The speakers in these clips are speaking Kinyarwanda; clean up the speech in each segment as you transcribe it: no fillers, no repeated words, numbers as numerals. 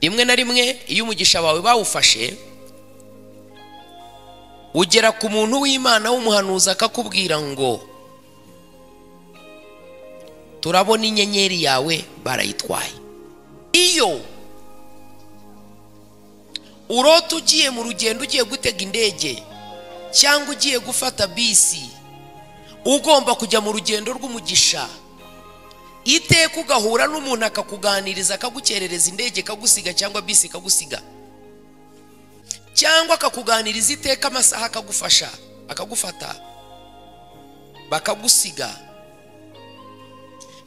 Rimwe na rimwe iyo umugisha wawe bawufashe, ugera ku muntu w'Imana w'umuhanuzi akakubwira ngo turabona inyenyeri yawe barayitwaye. Iyo urota ugiye mu rugendo, ugiye gutega indege cyangwa ugiye gufata bisi, ugomba kujya mu rugendo rw'umugisha, iteka ugahura n'umuntu akakuganiriza, akagukerereza indege ikagusiga cyangwa bisi ikagusiga, cyangwa akakuganiriza iteka amasaha akagufasha, akagufata bakagusiga,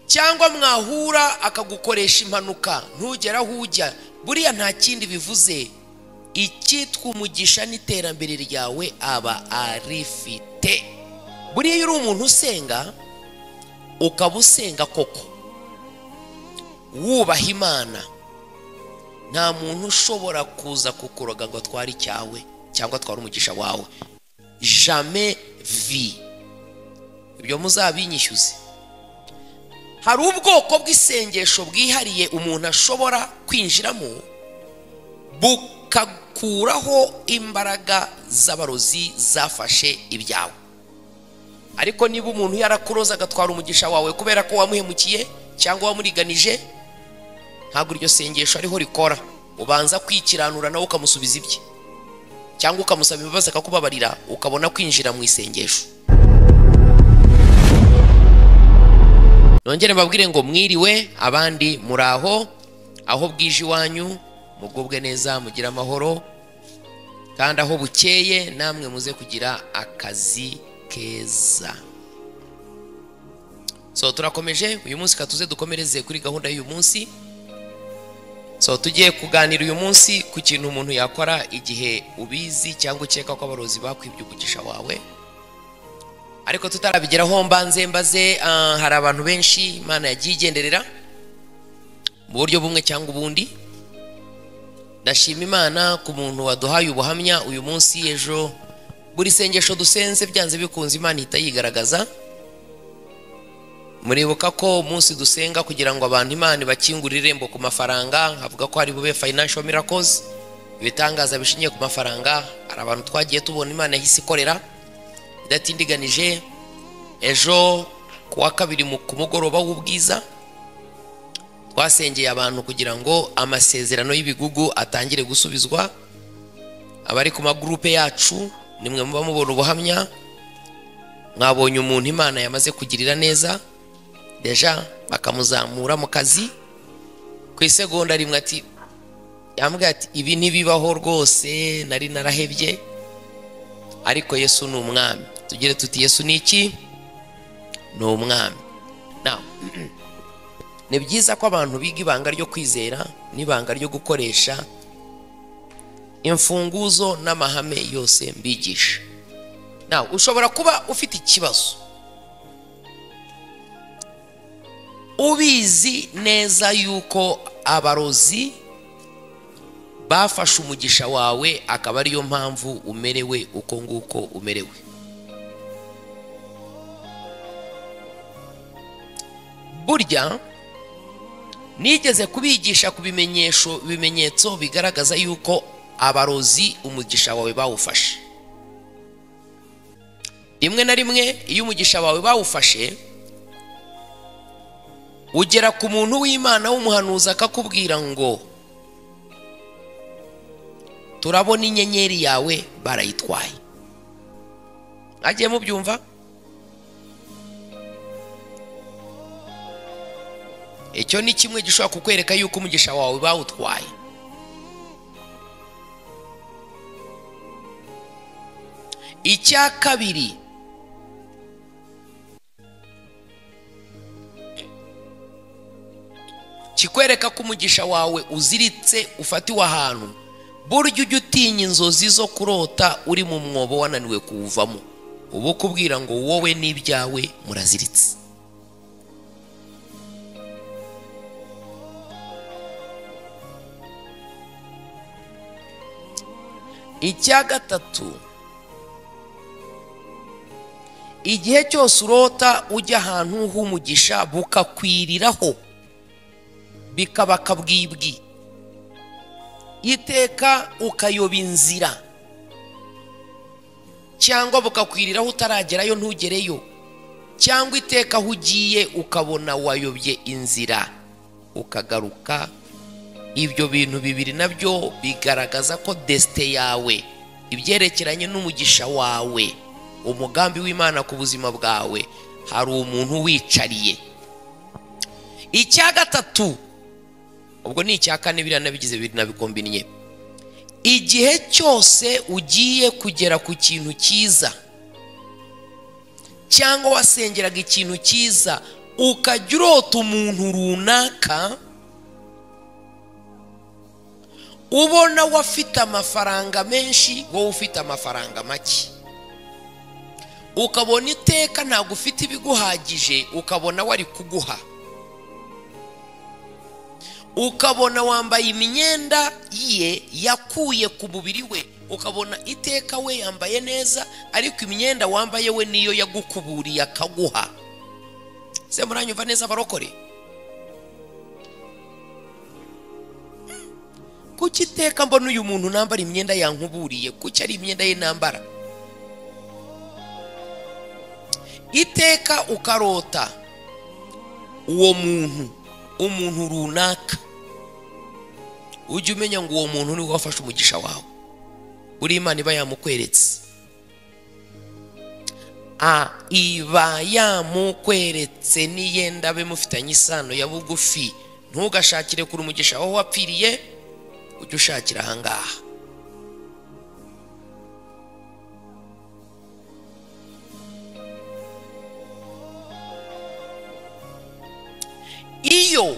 cyangwa mwahura akagukoresha impanuka ntugera aho ujya. Buriya nta kindi bivuze, icyitwa umugisha n'iterambere ryawe aba arifite. Buriya iyo uri umuntu usenga, ukaba usenga koko wubaha Imana, nta muntu ushobora kuza kukuroga ngo atware icyawe cyangwa atware umugisha wawe. Jamais vu. Ibyo muzabinyishyuze. Hari ubwoko bw'isengesho bwihariye umuntu ashobora kwinjiramo bukakuraho imbaraga z'abarozi zafashe ibyawe. Ariko niba umuntu yarakuroza agatwara umugisha wawe kubera ko wamuhemukiye cyangwa wamuriganije, ntabwo iryo sengesho ariho rikora. Ubanza kwikiranura nawe ukamusubiza ibye, cyangwa ukamusaba imbabazi akakubabarira, ukabona kwinjira mu isengesho. Nongere mbabwire ngo mwiriwe, abandi muraho, aho bwije iwanyu mugubwe neza, mugira amahoro, kandi aho bukeye namwe muze kugira akazi keza. So turakomeje uyu munsi, katuze dukomereze kuri gahunda y'uyu munsi. So tugiye kuganira uyu munsi ku kintu umuntu yakora igihe ubizi cyangwa ukeka ko abarozi bakwibye umugisha wawe. Ariko tutarabigeraho mbanze mbaze, hari abantu benshi Imana yagiye igenderera mu buryo bumwe cyangwa ubundi. Ndashima Imana ku muntu waduhaye ubuhamya uyu munsi. Ejo buri sengesho dusenze byanze bikunze Imana ihita yigaragaza. Muribuka ko umunsi dusenga kugira ngo abantu Imana bakingurire irembo ku mafaranga, havuga ko hari bube financial miracles, ibitangaza bishingiye ku mafaranga. Hari abantu twagiye tubona Imana yahise ikorera idatindiganije. Ejo kuwa kabiri ku mugoroba w'ubwiza twasengeye abantu kugira ngo amasezerano y'ibigugu atangire gusubizwa. Abari ku magroupe yacu nimwe muba mubona ubuhamya, mwabonye umuntu Imana yamaze kugirira neza deja bakamuzamura mu kazi ku isegonda rimwe, ati yambwiye ati ibi ntibibaho rwose, nari narahebye, ariko Yesu ni umwami. Tugire tuti Yesu ni iki? Ni umwami. Now, ni byiza ko abantu biga ibanga ryo kwizera n'ibanga ryo gukoresha imfunguzo n'amahame yose mbigisha. Now, ushobora kuba ufite ikibazo ubizi neza yuko abarozi bafashe umugisha wawe, akaba ariyo mpamvu umerewe uko nguko umerewe. Burya nigeze kubigisha ku bimenyetso bigaragaza yuko abarozi umugisha wawe bawufashe. Rimwe na rimwe iyo umugisha wawe bawufashe, ugera ku muntu w'Imana w'umuhanuzi akakubwira ngo turabona inyenyeri yawe barayitwaye. Agiye mubyumva? Icyo ni kimwe gishobora kukwereka yuko umugisha wawe bawutwaye. Icya kabiri, kikwereka ko umugisha wawe uziritse, ufatiwe ahantu. Burya ujya utinya inzozi zo kurota uri mu mwobo wananiwe kuwuvamo, ubu kubwira ngo wowe n'ibyawe muraziritse. Icya gatatu, igihe cyose urota ujya ahantu h'umugisha bukakwiriraho bikaba akabwibwi, Iteka ukayoba inzira cyangwa bukakwiriraho utaragerayo ntugereyo, cyangwa iteka aho ugiye ukabona wayobye inzira ukagaruka. Ibyo bintu bibiri nabyo bigaragaza ko desite yawe, ibyerekeranye n'umugisha wawe, umugambi w'Imana ku buzima bwawe, hari umuntu wicariye. Icya gatatu, ubwo ni icya kane, biriya nabigize bibiri nabikombinye. Igihe cyose ugiye kugera ku kintu cyiza cyangwa wasengeraga ikintu cyiza, ukajya urota umuntu runaka ubona wafite amafaranga menshi, wowe ufite amafaranga make, ukabona iteka ntabwo ufite ibiguhagije, ukabona wari kuguha, ukabona wambaye imyenda ye yakuye ku mubiri we, ukabona iteka we yambaye neza ariko imyenda wambaye we niyo yagukuburiye akaguha. Se muranyumva neza abarokore? Kuki iteka mbona uyu muntu nambara imyenda yankuburiye? Kuki ari imyenda ye nambara? Iteka ukarota uwo muntu, umuntu runaka, ujye umenya ngo uwo muntu niwe wafashe umugisha wawe. Buri Imana iba yamukweretse, iba yamukweretse niyenda be mufitanye isano ya bugufi. Ntugashakire kuri umugisha aho wapfiriye, ujye ushakira ahangaha. Iyo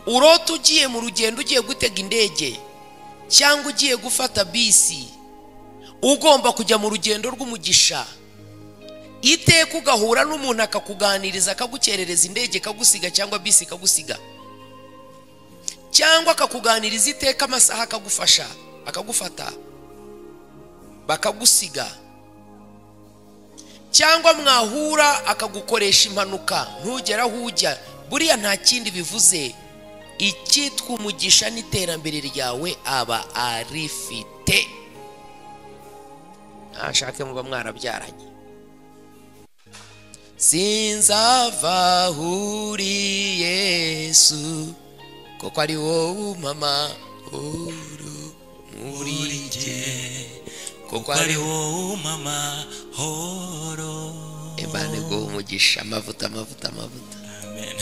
urota ugiye mu rugendo, ugiye gutega indege cyangwa ugiye gufata bisi, ugomba kujya mu rugendo rw'umugisha, iteka ugahura n'umuntu akakuganiriza, akagukerereza indege ikagusiga cyangwa bisi ikagusiga, cyangwa akakuganiriza iteka amasaha akagufasha, akagufata bakagusiga, cyangwa mwahura akagukoresha impanuka ntugera aho ujya. Buriya nta kindi bivuze, icyitwa umugisha n'iterambere ryawe aba arifite. Ntashake muba mwarabyaranye. Sinzava uri Yesu, kuko ari wowe mama uru muri jye, kuko ari wowe mama horo. Imana iguhe umugisha, amavuta amavuta amavuta. Amen.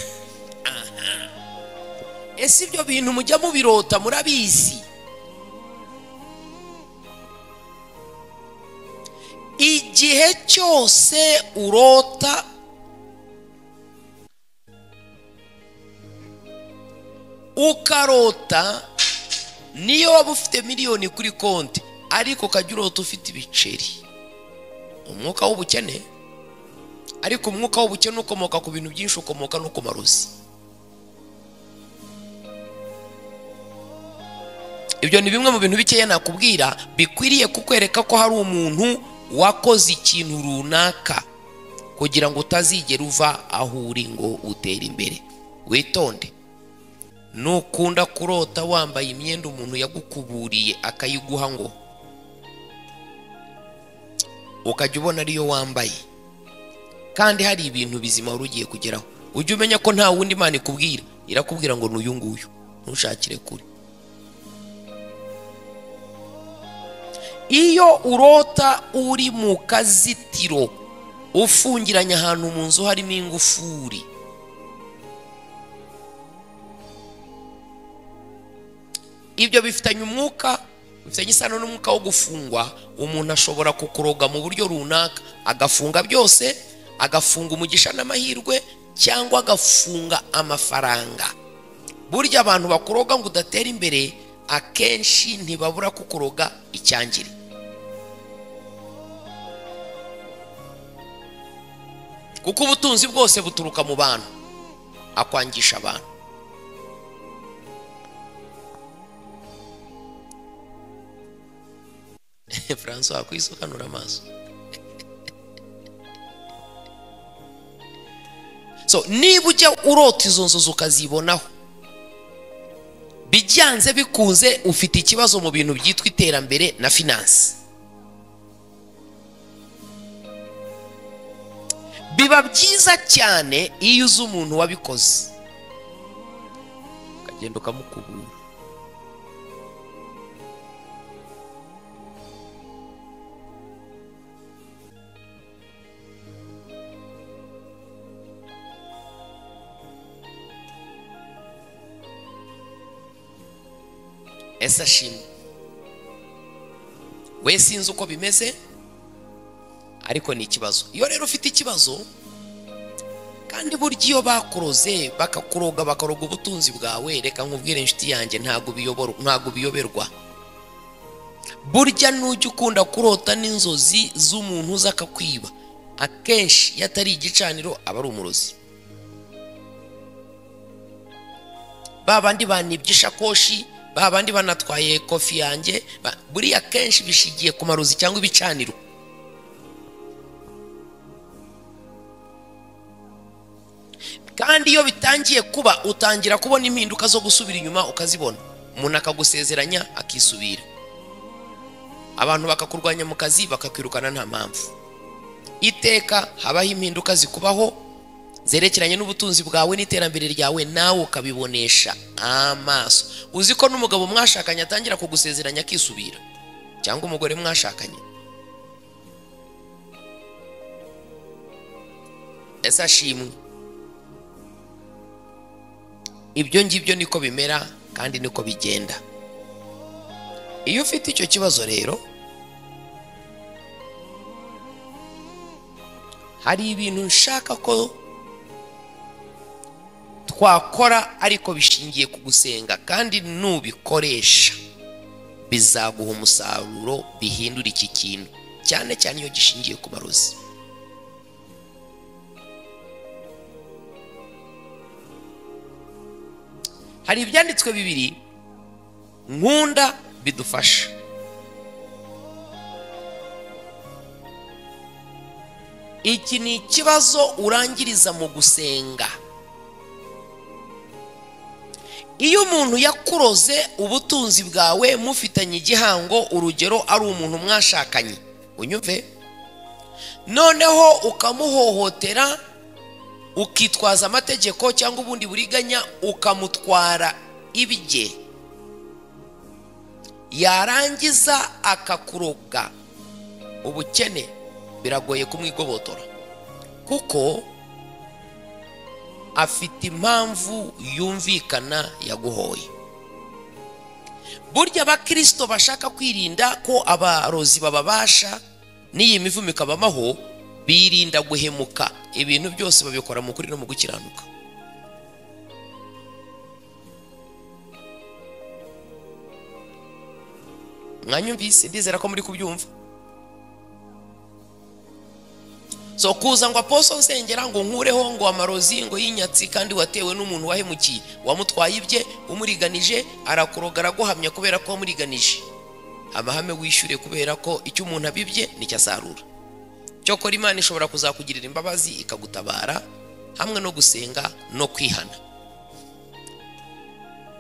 Ese ibyo bintu mujya mubirota murabizi? Igihe cyose urota ukarota, niyo waba ufite miliyoni kuri konti ariko ukajya urota ufite ibiceri, umwuka w'ubukene. Ariko umwuka w'ubukene ukomoka ku bintu byinshi, ukomoka no ku marozi. Ibyo ni bimwe mu bintu bikeya nakubwira bikwiriye kukwereka ko hari umuntu wakoze ikintu runaka kugira ngo utazigera uva aho uri ngo utere imbere. Witonde. Nukunda kurota wambaye imyenda umuntu yagukuburiye akayiguha ngo ukajya ubona ariyo wambaye, kandi hari ibintu bizima wari ugiye kugeraho, ujye umenya ko nta wundi Imana ikubwira, irakubwira ngo n'uyu nguyu, ntushakire kure. Iyo urota uri mu kazitiro, ufungiranye ahantu mu nzu harimo ingufuri, ibyo bifitanye umwuka, bifitanye isano n'umwuka wo gufungwa. Umuntu ashobora kukuroga mu buryo runaka, agafunga byose, agafunga umugisha n'amahirwe, cyangwa agafunga amafaranga. Burya abantu bakuroga ngo udatera imbere, akenshi ntibabura kukuroga icyangire. Kuko ubutunzi bwose buturuka mu bantu, akwangisha abantu. François kwisukanura amaso. So niba ujya urota izo nzozi ukazibonaho, Byanze bikunze ufite ikibazo mu bintu byitwa iterambere na finance. Biba byiza cyane iyo uzi umuntu wabikoze, ukagenda ukamukubura. Ese ashimwe we, sinzi uko bimeze ariko ni ikibazo. Iyo rero ufite ikibazo, kandi burya iyo bakuroze bakakuroga bakaroga ubutunzi bwawe, reka nkubwire inshuti yanjye, ntabwo biyoberwa. Burya nujya ukunda kurota n'inzozi z'umuntu uza akakwiba, akenshi iyo atari igicaniro aba ari umurozi. Ba bandi banibye ishakoshi, ba bandi banatwaye kofi yanjye, buriya akenshi bishigiye ku marozi cyangwa ibicaniro. Kandi iyo bitangiye kuba, utangira kubona impinduka zo gusubira inyuma ukazibona. Umuntu akagusezeranya akisubira, abantu bakakurwanya mu kazi bakakwirukana nta mpamvu. Iteka habaho impinduka zikubaho zerekeranye n'ubutunzi bwawe n'iterambere ryawe, nawe ukabibonesha amaso. Uzi ko n'umugabo mwashakanye atangira kugusezeranya akisubira, cyangwa umugore mwashakanye. Ese ashimwe. Ibyo ngibyo niko bimera kandi niko bigenda. Iyo ufite icyo kibazo rero, hari ibintu nshaka ko twakora ariko bishingiye ku gusenga, kandi nubikoresha bizaguha umusaruro, bihindura iki kintu, cyane cyane iyo gishingiye ku marozi. Hari ibyanditswe bibiri nkunda bidufasha. Iki ni ikibazo urangiriza mu gusenga. Iyo umuntu yakuroze ubutunzi bwawe mufitanye igihango, urugero ari umuntu mwashakanye, unyumve, noneho ukamuhohotera, ukitwaza amategeko cyangwa ubundi buriganya, ukamutwara ibye, yarangiza akakuroga ubukene, biragoye kumwigobotora kuko afite impamvu yumvikana yaguhoye. Burya abakristo bashaka kwirinda ko abarozi bababasha n'iyi mivumo ikabamaho, birinda guhemuka. Ibintu byose babikora mu kuri no mu gukiranuka. Mwanyumvise? Ndizera ko muri kubyumva. So kuza ngo aposo nsengera ngo nkureho ngo amarozi ngo y'inyatsi, kandi watewe n'umuntu wahemukiye, wamutwaye ibye, umuriganije, arakuroga, araguhamya kubera ko wamuriganije. Amahame wishyure kubera ko icyo umuntu abibye nicyo asarura. Cyokora Imana ishobora kuzakugirira imbabazi ikagutabara, hamwe no gusenga no kwihana.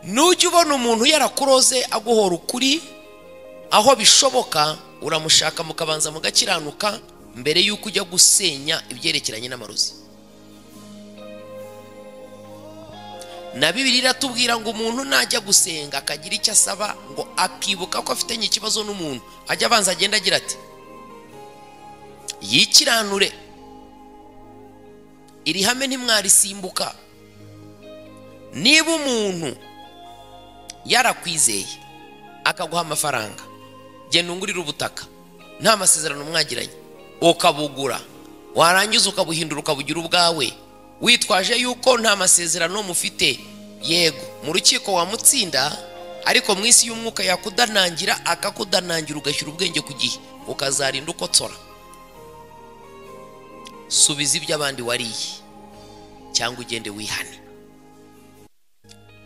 Nujya ubona umuntu yarakuroze aguhora ukuri, aho bishoboka uramushaka mukabanza mugakiranuka mbere yuko ujya gusenya ibyerekeranye n'amarozi. Na Bibiliya iratubwira ngo umuntu najya gusenga akagira icyo asaba, ngo akibuka ko afitanye ikibazo n'umuntu, ajya abanza agenda agira ati yikiranure. Iri hame ntimwarisimbuka. Niba umuntu yarakwizeye akaguha amafaranga, genda ungurire ubutaka, nta masezerano mwagiranye, ukabugura, warangiza ukabuhindura ukabugira ubwawe, witwaje yuko nta masezerano mufite. Yego mu rukiko wamutsinda, ariko mu isi y'umwuka yakudanangira, akakudanangira ugashyira ubwenge ku gihe, ukazarinda ukotsora. Subiza ibyo abandi wariye cyangwa ugende wihane.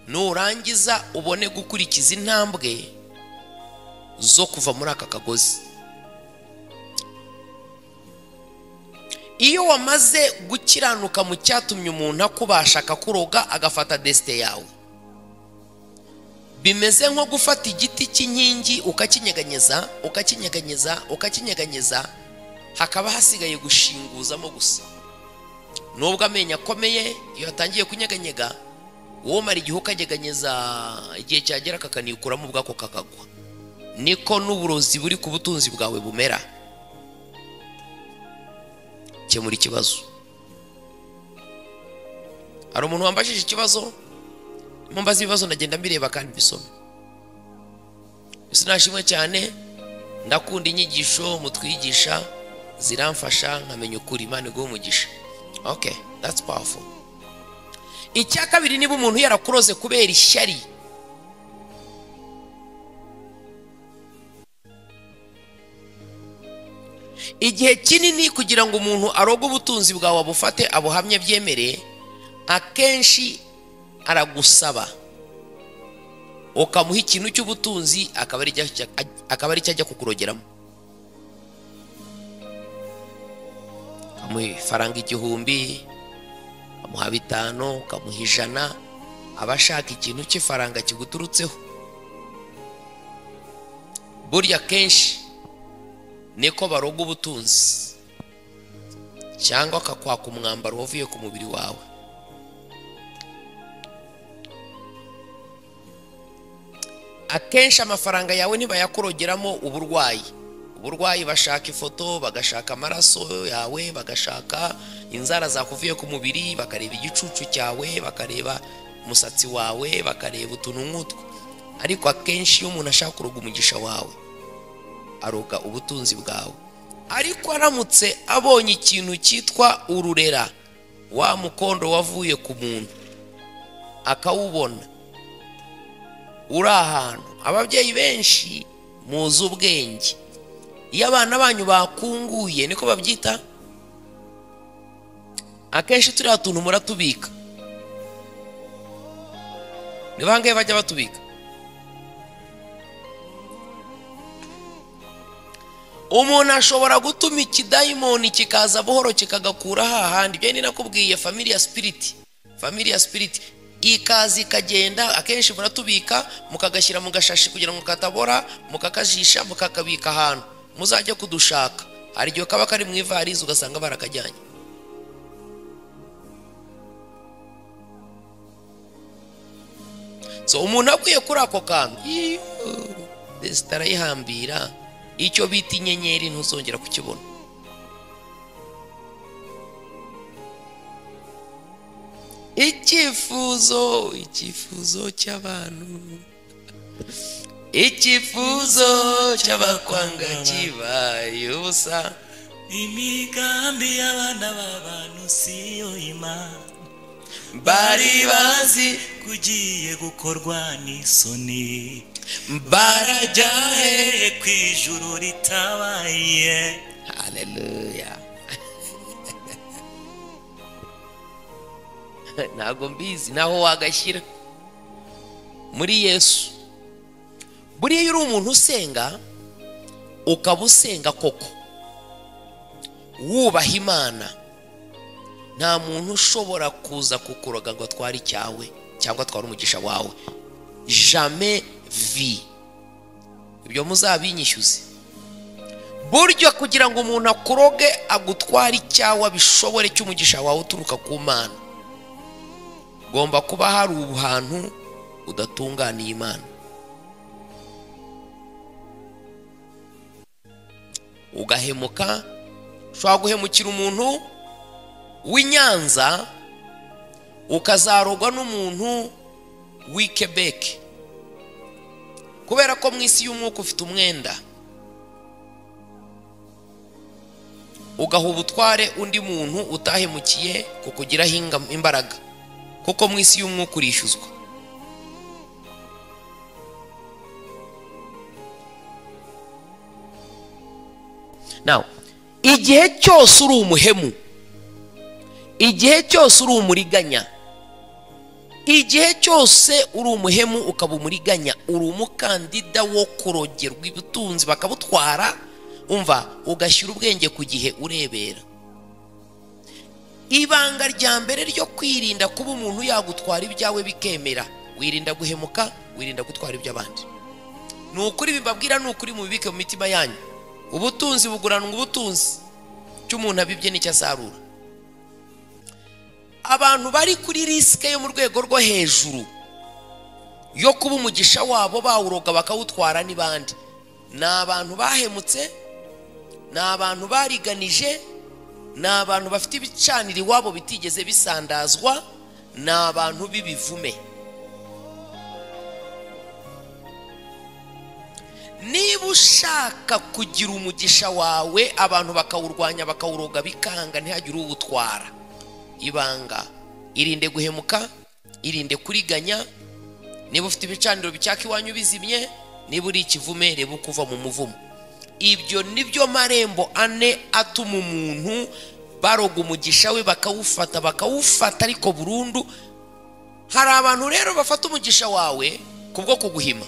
Nurangiza ubone gukurikiza intambwe zo kuva muri aka kagozi. Iyo wamaze gukiranuka mu cyatumye umuntu akubasha akakuroga agafata desite yawe, Bimeze nko gufata igiti cy'inkingi ukakinyeganyeza, ukakinyeganyeza, ukakinyeganyeza, hakaba hasigaye gushinguzamo gusa. Nubwo amenyo akomeye iyo atangiye kunyeganyega, wowe mara igihe ukanyeganyeza, igihe cyagera kakanikuramo ubwako kakagwa. Niko n'uburozi buri ku butunzi bwawe bumera. Kemura ikibazo. Hari umuntu wambajije ikibazo, mumbaza ibibazo ndagenda mbireba kandi mbisome. Sinashimwe cyane, ndakunda inyigisho mutwigisha, ziramfasha nkamenya ukuri. Imana iguhe umugisha. Okay, that's powerful. Icya kabiri, niba umuntu yarakuroze kubera ishyari, igihe kinini kugira ngo umuntu aroge ubutunzi bwawe abufate abuhamye byemere, akenshi aragusaba ukamuha ikintu cy'ubutunzi akaba ari cyo ajya kukurogeramo. Ukamuha ifaranga 1000, ukamuha 5, ukamuha 100, aba ashaka ikintu cy'ifaranga kiguturutseho. Burya kenshi niko baroga ubutunzi, cyangwa akakwaka umwambaro wavuye ku mubiri wawe. Akenshi amafaranga yawe ntibayakurogeramo uburwayi. Uburwayi bashaka ifoto, bagashaka amaraso yawe, bagashaka inzara zakuvuye ku mubiri, bakareba igicucu cyawe, bakareba umusatsi wawe, bakareba utuntu nk'utwo. Ariko akenshi iyo umuntu ashaka kuroga umugisha wawe, aroga ubutunzi bwawe. Ariko aramutse abonye ikintu cyitwa ururera, wa mukondo wavuye ku muntu, akawubona uri ahantu. Ababyeyi benshi muzi ubwenge, iyo abana banyu bakunguye, niko babyita, akenshi turiya tuntu muratubika. Ni bangahe bajya batubika? Umuntu ashobora gutuma ikidayimoni kikaza buhoro kikagakura hahandi. Ibyo ni nakubwiye, familia spirit. Familia spirit ikaza ikagenda. Akenshi muratubika mukagashyira mu gashashi kugira ngo katabora, mukakajisha, mukakabika ahantu muzajya kudushaka. Hari igihe kaba kari mu ivarize ugasanga barakajyanye. So umuntu akwiye kuri ako kantu, zitarayihambira, icyo bita inyenyeri ntuzongera kukibona. Icyifuzo, icyifuzo cy'abantu, icyifuzo cy'abakwanga kibaye ubusa. Imigambi y'abana b'abantu siyo Imana, bari bazi kugiye gukorwa n'isoni, barajya he ku ijuru ritabaye. Haleluya. Ntabwo mbizi naho wagashyira muri Yesu. Buriya iyo uri umuntu usenga, ukaba usenga koko, wubaha Imana, nta muntu ushobora kuza kukuroga ngo atware icyawe cyangwa atware umugisha wawe. Jamais vi. Ibyo muzabinyishyuze. Buryo kugira ngo umuntu akuroge agutware icyawe bishobore cy'umugisha wawe uturuka ku Mana, gomba kuba hari ubuhantu udatunganiye Imana, ugahemuka. Ushobora guhemukira umuntu w'Inyanza ukazarogwa n'umuntu w'i Quebec, kubera ko mu isi y'umwuka ufite umwenda, ugaha ubutware undi muntu utahemukiye kukugiraho imbaraga, kuko mu isi y'umwuka urishyuzwa. Now, igihe cyose uri umuhemu, igihe cyose uri umuriganya, igihe cyose uri umuhemu ukaba umuriganya, uri umukandida wo kurogerwa ubutunzi bakabutwara. Umva, ugashyira ubwenge ku gihe urebera. Ibanga rya mbere ryo kwirinda kuba umuntu yagutwara ibyawe bikemera, Wirinda guhemuka, wirinda gutwara iby'abandi. Ni ukuri bibabwira, ni ukuri mubibike mu mitima yanyu. Ubutunzi buguranwa ubutunzi, icyo umuntu abibye nicyo asarura. Abantu bari kuri risike yo mu rwego rwo hejuru yo kuba umugisha wabo bawuroga bakawutwara n'ibandi, ni abantu bahemutse, ni abantu bariganije, ni abantu bafite ibicaniro iwabo bitigeze bisandazwa, ni abantu b'ibivume. Niba ushaka kugira umugisha wawe abantu bakawurwanya bakawuroga bikanga ntihagire uwutwara, ibanga irinde guhemuka, irinde kuriganya. Niba ufite ibicaniro bicyaka iwanyu bizimye, niba uri ikivume reba uko uva mu muvumo. Ibyo nibyo marembo ane atuma umuntu baroga umugisha we bakawufata, bakawufata ariko burundu. Hari abantu rero bafata umugisha wawe kubwo kuguhima,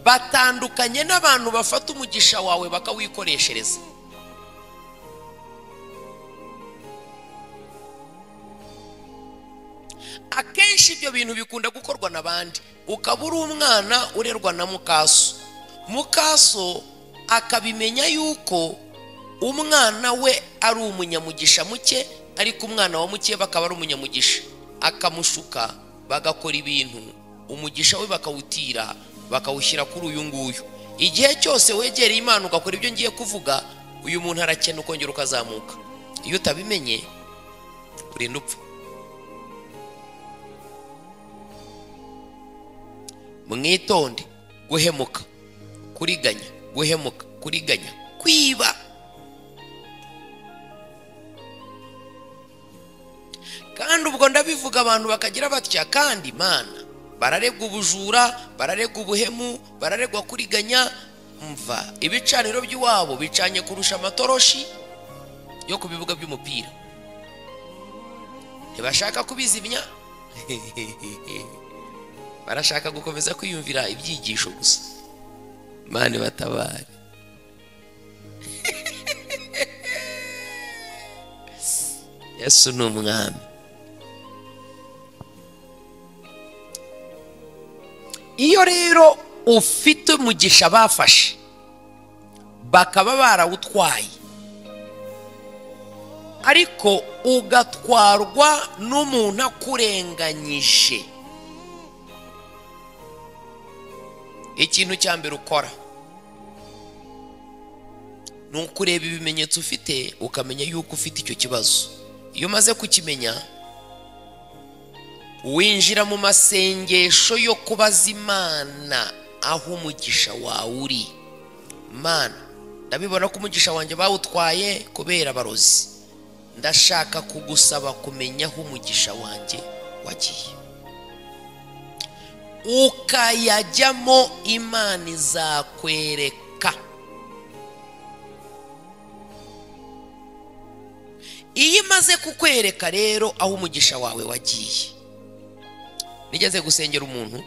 batandukanye n'abantu bafata umugisha wawe bakawikoreshereza. Akenshi ibyo bintu bikunda gukorwa n'abandi. Ukaba uri umwana urerwa na mukaso, mukaso akabimenya yuko umwana we ari umunyamugisha muke, ariko umwana wa muke bakaba ari umunyamugisha, akamushuka bagakora ibintu umugisha we bakawutira bakawushyira kuri uyu nguyu. Igihe cyose wegereye Imana ugakora ibyo ngiye kuvuga, uyu muntu arakena ukongera ukazamuka. Iyo utabimenye urinda upfa. Mwitonde guhemuka, kuriganya, guhemuka, kuriganya, kwiba. Kandi ubwo ndabivuga abantu bakagira batya, kandi Imana bararegwa ubujura, bararegwa ubuhemu, bararegwa kuriganya. Mva ibicaniro by'iwabo bicanye kurusha amatoroshi yo ku bibuga by'umupira, ntibashaka kubizimya, barashaka gukomeza kwiyumvira ibyigisho gusa. Imana batabare. Yesu ni umwami. Iyo rero ufite umugisha bafashe bakaba barawutwaye, ariko ugatwarwa n'umuntu akurenganyije, ikintu cya mbere ukora ni ukureba ibimenyetso ufite, ukamenya yuko ufite icyo kibazo. Iyo umaze kukimenya winjira mu masengesho yo kubaza Imana aho umugisha wawe uri. Mana, ndabibona ko umugisha wanjye bawutwaye kubera abarozi, ndashaka kugusaba kumenya aho umugisha wanjye wagiye. Ukayajyamo, Imana izakwereka. Iyo imaze kukwereka rero aho umugisha wawe wagiye. Nigeze gusengera umuntu,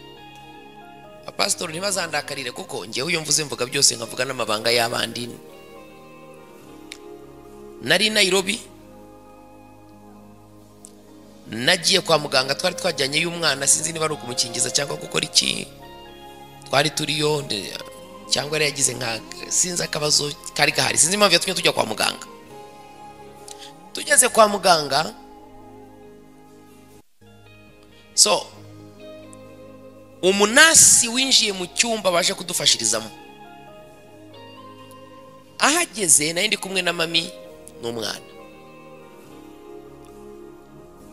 apasitori ntibazandakarire kuko njyewe iyo mvuze mvuga byose, nkavuga n'amabanga y'abandi. Nari Nairobi, nagiye kwa muganga, twari twajyanye y'umwana, sinzi niba ari ukumukingiza cyangwa gukora iki, twari turiyo cyangwa yari yagize nka sinzi akabazo kari gahari, sinzi impamvu yatumye tujya kwa muganga. Tugeze kwa muganga, so umunasi winjiye mu cyumba baje kudufashirizamo, ahageze nari ndi kumwe na mami n'umwana,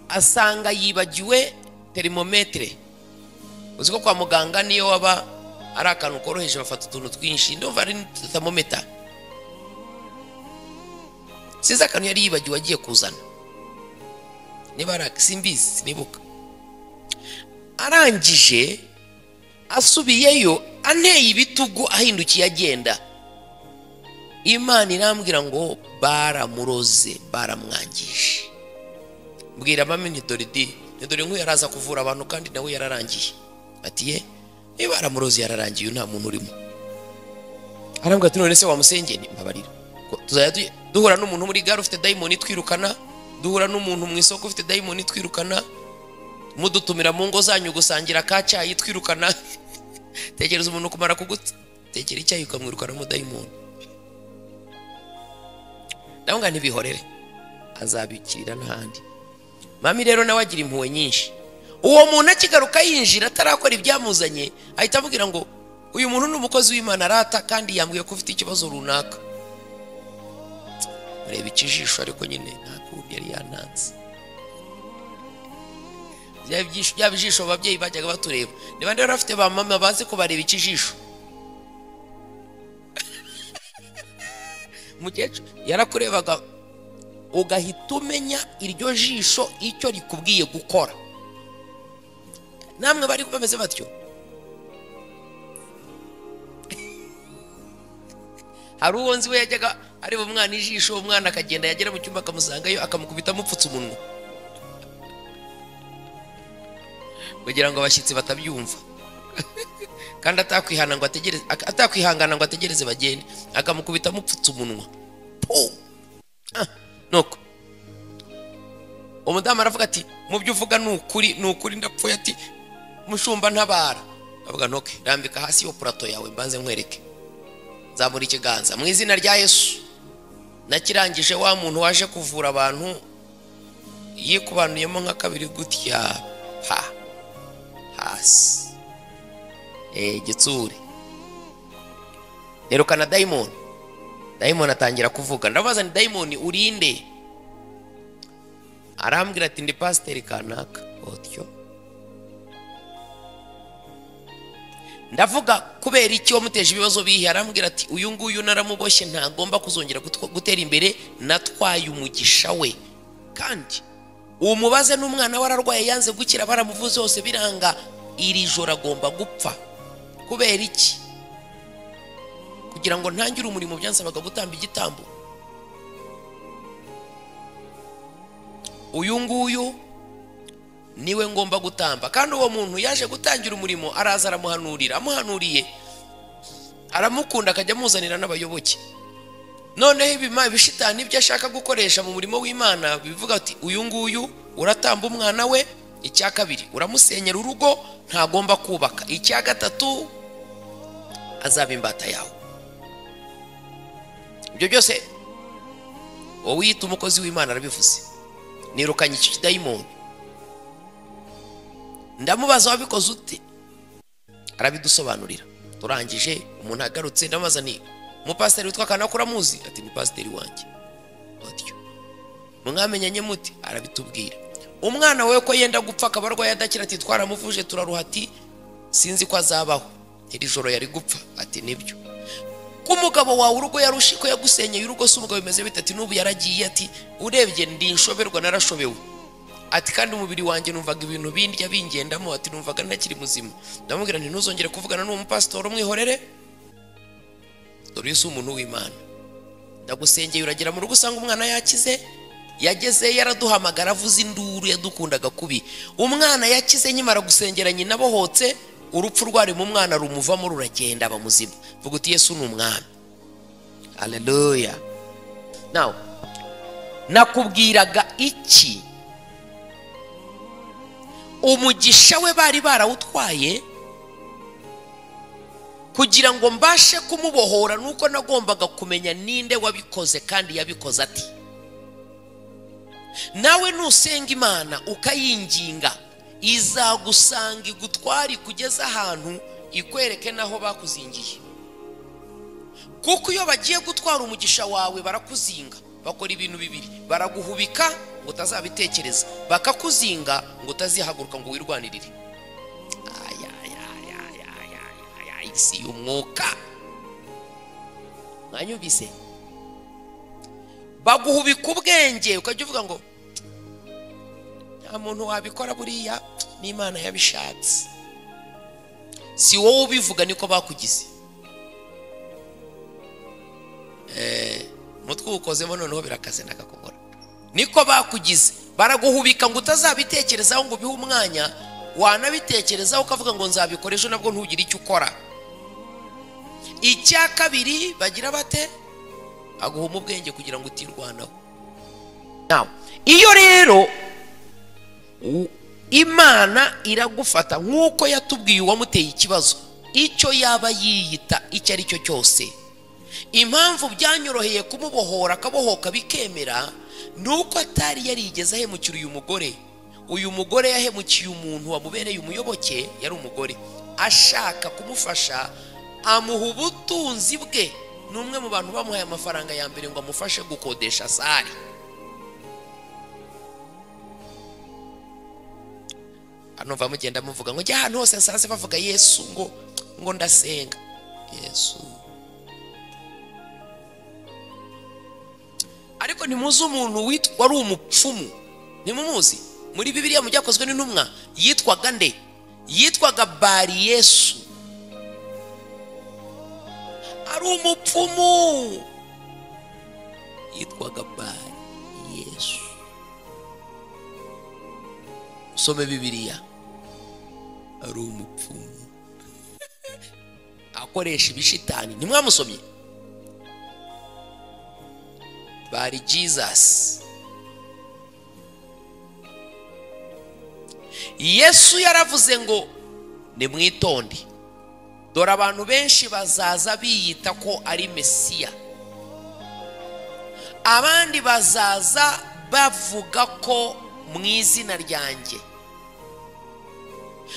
asanga yibagiwe thermometre. Uzi ko kwa muganga niyo waba ari akantu koroheje bafata utuntu twinshi, ndumva ari thermometer, sinzi akantu yari yibagiwe agiye kuzana, niba ari simbizi sinibuka. Arangije asubiyeyo anteye ibitugu ahindukiye agenda. Imana irambwira ngo baramuroze, baramwangije. Mbwira mami nti dore di, dore nk'uyu yaraza kuvura abantu kandi nawe yararangiye. Ati ye, niba baramuroze yararangiye nta muntu urimo. Arambwira ati none se wamusengeye? Mbabarira. Tuzajya duhura n'umuntu muri gare ufite dayimoni twirukana, duhura n'umuntu mu isoko ufite dayimoni twirukana. Mudutumira mu ngo zanyu gusangira ka cyayi twirukana. Tekereza umuntu kumara kugutekera icyayi ukamwirukana mu dayimoni. Ndabona ntibihorere, azabikirira n'ahandi. Mami rero nawe agira impuhwe nyinshi. Uwo muntu akigaruka yinjira atarakora ibyamuzanye, ahita amubwira ngo uyu muntu ni umukozi w'Imana arata, kandi yambwiye ko ufite ikibazo runaka. Mureba ikijisho, ariko nyine nta kundi yari yantanze. Bya bijisho ababyeyi bajyaga batureba. Niba rero afite ba mama bazi ko bareba ikijisho. Mukecuru yarakurebaga ugahita umenya iryo jisho icyo rikubwiye gukora. Namwe bari bameze batyo. Hari uwo nzi we yajyaga areba umwana ijisho, umwana akagenda yagera mu cyumba akamusangayo akamukubita amupfutse umunwa, kugira ngo abashyitsi batabyumva. Kandi atakwihana ngo ategereze, atakwihangana ngo ategereze bagende, akamukubita amupfutse umunwa. Nuko umudamu aravuga ati mu byo uvuga ni ukuri, ni ukuri ndapfuye. Ati mushumba ntabara. Avuga ntoke, rambika hasi yo purato yawe mbanze nkwereke. Nzamura ikiganza mu izina rya Yesu. Nakirangije wa muntu waje kuvura abantu yikubanuyemo nka kabiri gutya ha hasi gitsure. Nerukana dayimoni. Dayimoni atangira kuvuga. Ndabaza ni dayimoni urinde? Arambwira ati ndi pasiteri kanaka. Otyo ndavuga kubera iki wamuteje ibibazo bihe? Arambwira ati uyu nguyu naramuboshye ntagomba kuzongera gutera imbere, natwaye umugisha we. Kandi umubaze n'umwana we ararwaye yanze gukira, baramuvuze hose biranga, iri joro agomba gupfa. Kubera iki? Kugira ngo ntangire umurimo byansabaga gutamba igitambo. Uyu nguyu niwe ngomba gutamba. Kandi uwo muntu yaje gutangira umurimo, araza aramuhanurira, amuhanuriye aramukunda, akajya amuzanira n'abayoboke. Noneho ibishitani ibyo ashaka gukoresha mu murimo w'Imana bivuga ati uyu nguyu uratamba umwana we, icya kabiri uramusenyera urugo ntagomba kubaka, icya gatatu azaba imbata yawe. Ibyo byose wowe wiyita umukozi w'Imana arabivuze. Nirukanye icyo kidayimoni. Ndamubaza wabikoze ute? Arabidusobanurira. Turangije umuntu agarutse ndamubaza ni umupasiteri witwa kanaka uramuzi? Ati ni pasiteri wanjye. Otyo mwamenyanye muti? Arabitubwira. Umwana we ko yenda gupfa akaba arwaye adakira, ati twaramuvuje turaruha, ati sinzi ko azabaho, iri joro yari gupfa. Ati nibyo. Ko umugabo wawe urugo yarushi ko yagusenyeye urugo, se umugabo bimeze bite? Ati n'ubu yaragiye. Ati urebye ndi inshoberwa narashobewe. Ati kandi umubiri wanjye numvaga ibintu bindya bingendamo, ati numvaga ntakiri muzima. Ndamubwira nti ntuzongere kuvugana n'uwo mupasitori, umwihorere, dore si umuntu w'Imana. Ndagusengeye uragera mu rugo usanga umwana yakize. Yageze yaraduhamagara avuze induru, yadukundaga kubi. Umwana yakize nkimara gusengera nyina bohotse, urupfu rwari mu mwana rumuvamo ruragenda aba muzima. Vuga uti Yesu ni umwami. Haleluya. Now nakubwiraga iki? Umugisha we bari barawutwaye kugira ngo mbashe kumubohora, nuko nagombaga kumenya ninde wabikoze kandi yabikoze ati. Nawe nusenga Imana ukayinginga, izagusanga igutwari kugeza ahantu ikwereke naho bakuzingiye. Kuko iyo bagiye gutwara umugisha wawe barakuzinga, bakora ibintu bibiri: baraguhubika ngo utazabitekereza, bakakuzinga ngo utazihaguruka ngo wirwanirire. Isi y'umwuka mwanyumvise? Baguhubika ubwenge ukajya uvuga ngo nta muntu wabikora buriya n'Imana yabishatse. Si wowe ubivuga, niko bakugize. Umutwe uwukozemo noneho birakaze nakakubura. Niko bakugize, baraguhubika ngo utazabitekerezaho ngo ubihe umwanya, wanabitekerezaho ukavuga ngo nzabikora ejo, nabwo ntugire icyo ukora. Icya kabiri bagira bate? Aguhuma ubwenge kugira ngo utirwanaho. Now iyo rero Imana iragufata nk'uko yatubwiye uwamuteye ikibazo, icyo yaba yiyita icyo ari cyo cyose. Impamvu byanyoroheye kumubohora akabohoka bikemera, nuko atari yarigeze ahemukira uyu mugore. Uyu mugore yahemukiye umuntu wamubereye umuyoboke, yari umugore ashaka kumufasha, amuha ubutunzi bwe. Ni umwe mu bantu bamuhaye amafaranga ya mbere ngo amufashe gukodesha sare. Hano mugenda muvuga ngo njya ahantu hose nsanze bavuga Yesu ngo ndasenga Yesu. Ariko ntimuzi umuntu witwa wari umupfumu, ntimumuzi? Muri Bibiliya mu byakozwe n'intumwa yitwaga nde? Yitwaga Bari Yesu. Ari umupfumu, yitwaga Bari Yesu. Usome Bibiliya, ari umupfumu akoresha ibishitani. Ntimwamusomye? Bari Jesus. Yesu yaravuze ngo nimwitonde, dore abantu benshi bazaza biyita ko ari Mesiya, abandi bazaza bavuga ko mu izina ryanjye.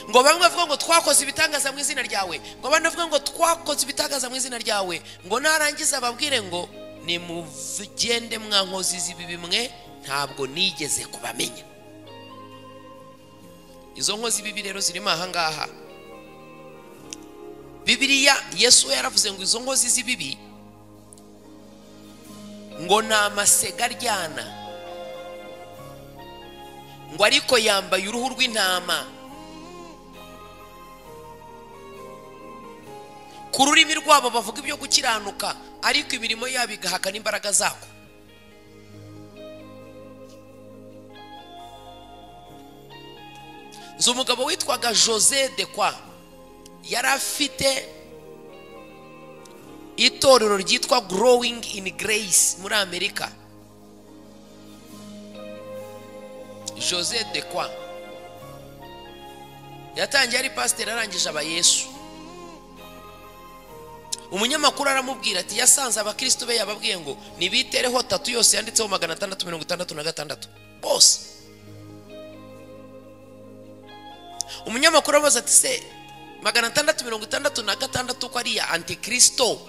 Ngo bamwe bavuga ngo twakoze ibitangaza mu izina ryawe, ngo abandi bavuga ngo twakoze ibitangaza mu izina ryawe, ngo narangiza ababwire ngo nimugende mwa nkozi z'ibibi mwe, ntabwo nigeze kubamenya. Izo nkozi z'ibibi rero zirimo aha ngaha. Bibiliya Yesu yaravuze ngo izo nkozi z'ibibi ngo ni amasega aryana, ngo ariko yambaye uruhu rw'intama. Ku rurimi rwabo bavuga ibyo gukiranuka, ariko imirimo yabo igahakana imbaraga zako. Nzi umugabo witwaga Jose de Kwa, yari afite itorero ryitwa Growing in Grace muri Amerika. Jose de Kwa yatangiye ari pasiteri, arangije aba Yesu. Umunyamakuru aramubwira ati yasanze abakristo be yababwiye ngo nibitereho tatu yose yanditseho 666 bose. Umunyamakuru abaza ati se 666 ko ari ya antikristo,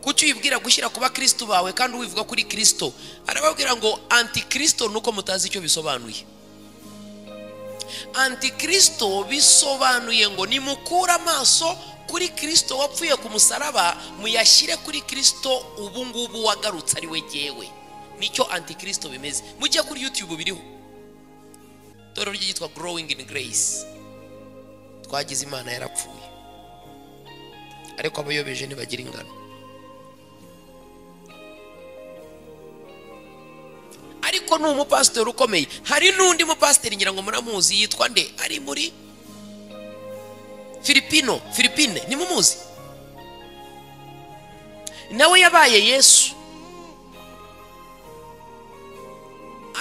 kuki uyibwira gushyira ku bakristo bawe kandi uwivuga kuri Kristo? Arababwira ngo antikristo nuko mutazi icyo bisobanuye. Antikristo bisobanuye ngo nimukura amaso kuri Kristo wapfuye ku musaraba, muyashyire kuri Kristo ubu ngubu wagarutse ari we jyewe. Nicyo antikristo bimeze. Mujye kuri YouTube biriho. Itorero ryitwa Growing in Grace. Twagize Imana yarapfuye, ariko abayobeje ntibagira ingano. Ariko ni umupasiteri ukomeye. Hari n'undi mupasiteri ngira ngo muramuzi, yitwa nde? Ari muri Filipine, nimumuzi? Nawe yabaye Yesu,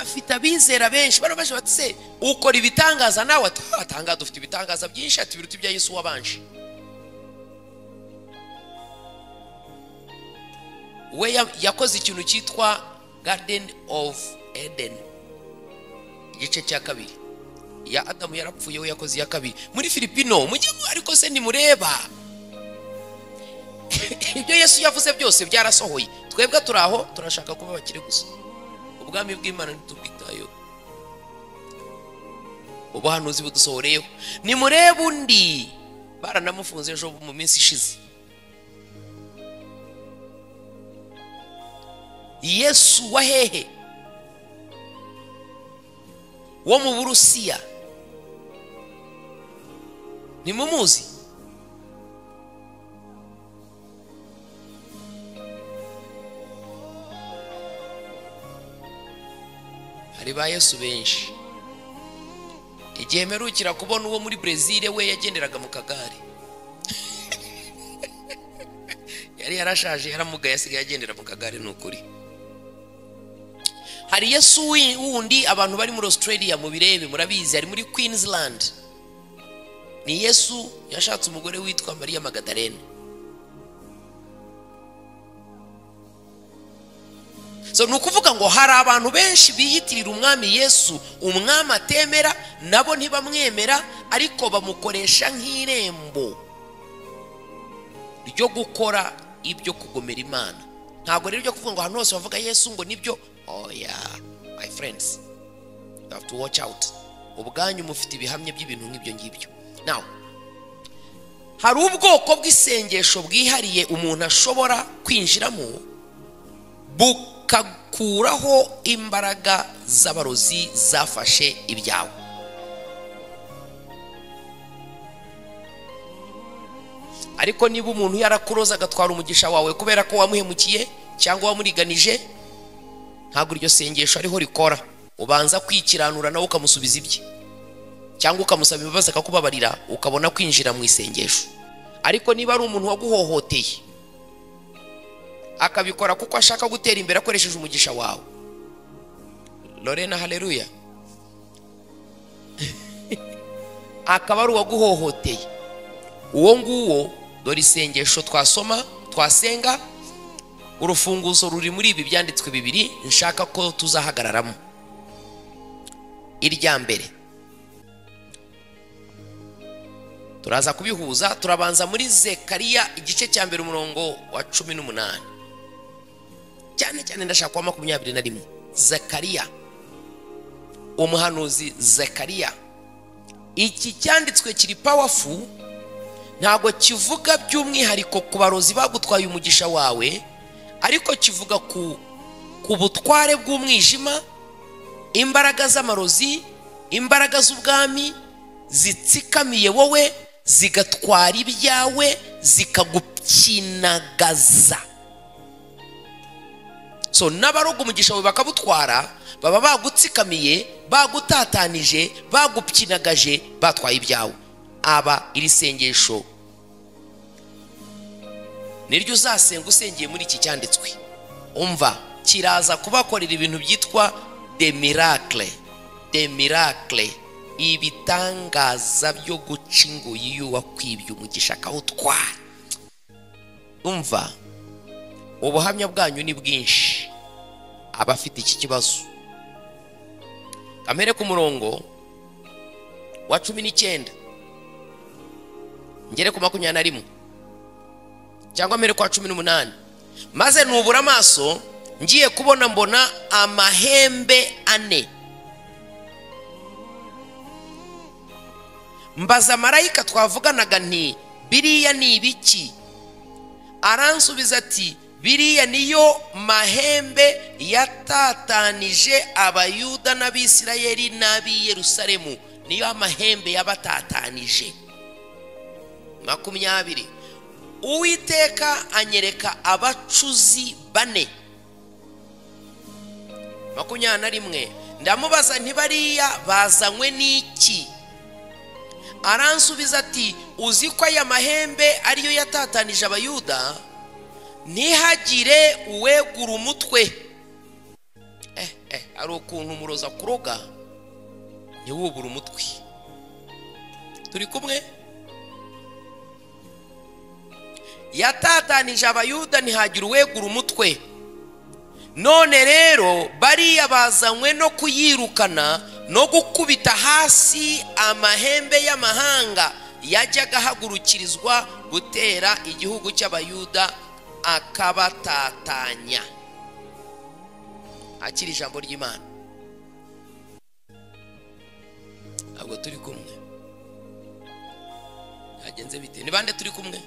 afite abizera benshi. Barabaje bati se ukora ibitangaza nawe? Atanga dufite ibitangaza byinshi, ati biruta ibya Yesu wabanje. We yakoze ikintu cyitwa Garden of Eden, igice cya kabiri. Ya Adamu yarapfuye, we yakoze iya kabiri muri Filipino. Mujye ariko se nimureba ibyo Yesu yavuze byose byarasohoye. Twebwe turaho turashaka kuba bakire gusa, ubwami bw'Imana ntitubwitayo, ubuhanuzi budusohoreyeho. Nimurebe undi baranamufunze ejo mu minsi ishize. Yesu wa hehe? Wo mu Burusiya, nimumuzi? Hari ba Yesu benshi. Igihe mperukira kubona uwo muri Brezil, we yagenderaga mu kagare. Yari yarashaje, yaramugaye, asigaye agendera mu kagare. Ni ukuri. Hari Yesu wundi abantu bari muri Australia mu birebe murabizi, ari muri Queensland. Ni Yesu yashatse umugore witwa Maria Magdalene. So ni ukuvuga ngo hari abantu benshi biyitirira umwami Yesu, umwami atemera, nabo ntibamwemera, ariko bamukoresha nk'irembo ryo gukora ibyo kugomera Imana. Ntabwo rero byo kuvuga ngo ahantu hose bavuga Yesu ngo nibyo. Oh yeah, my friends, you have to watch out. Ubwanyu mufite ibihamya by'ibintu nk'ibyo ngibyo. Now, hari ubwoko bw'isengesho bwihariye umuntu ashobora kwinjiramo bukakuraho imbaraga z'abarozi zafashe ibyawe. Ariko niba umuntu yarakuroza agatwara umugisha wawe kubera ko wamuhemukiye cyangwa wamuriganije, ntabwo iryo sengesho ariho rikora. Ubanza kwikiranura nawe ukamusubiza ibye, cyangwa ukamusaba imbabazi akakubabarira, ukabona kwinjira mu isengesho. Ariko niba ari umuntu waguhohoteye akabikora kuko ashaka gutera imbere akoresheje umugisha wawe, Lorena, haleluya, akaba ari uwaguhohoteye, uwo nguwo, dore isengesho twasoma twasenga, urufunguzo ruri muri ibi byanditswe bibiri nshaka ko tuzahagararamo. Irya mbere turaza kubihuza, turabanza muri Zekariya igice cya mbere umurongo wa 18, cyane cyane ndashaka kuwa 21. Zekariya, umuhanuzi Zekariya, iki cyanditswe kiri powerful. Ntabwo kivuga by'umwihariko ku barozi bagutwaye umugisha wawe, ariko kivuga ku butware bw'umwijima, imbaraga z'amarozi, imbaraga z'ubwami zitsikamiye wowe, zigatwara ibyawe, zikagupyinagaza. So n'abaroga umugisha wawe bakabutwara, baba bagutsikamiye, bagutatanije, bagupyinagaje, batwaye ibyawe. Aba iri sengesho niryo uzasenga usengeye muri iki cyanditswe. Umva, kiraza kubakorera ibintu byitwa de miracle, de miracle, ibitangaza byo guca ingoyi y'uwakwibye umugisha akawutwara. Umva, ubuhamya bwanyu ni bwinshi abafite iki kibazo. Kamere ku murongo wa 19 ngere ku 21 cyangwa mbere kwa 18. Maze nubura amaso ngiye kubona mbona amahembe ane. Mbaza marayika twavuganaga nti biriya ni ibiki? Aransubiza ati biriya niyo mahembe yatatanije Abayuda n'Abisirayeli n'ab'i Yerusalemu, niyo amahembe yabatatanije. 20. Uwiteka anyereka abacuzi bane. 21. Ndamubaza nti bariya bazanywe n'iki? Aransubiza ati uzi ko aya mahembe ariyo yatatanije Abayuda, ntihagire uwegura umutwe. Ari ukuntu umuroza kuroga ntiwubure umutwe. Turi kumwe? Yatatanije Abayuda ntihagire uwegura umutwe. None rero bariya bazanywe no kuyirukana no gukubita hasi amahembe y'amahanga yajyaga ahagurukirizwa gutera igihugu cy'Abayuda akabatatanya. Akiri ijambo ry'Imana. Ntabwo turi kumwe. Hagenze bite? Ni bande turi kumwe?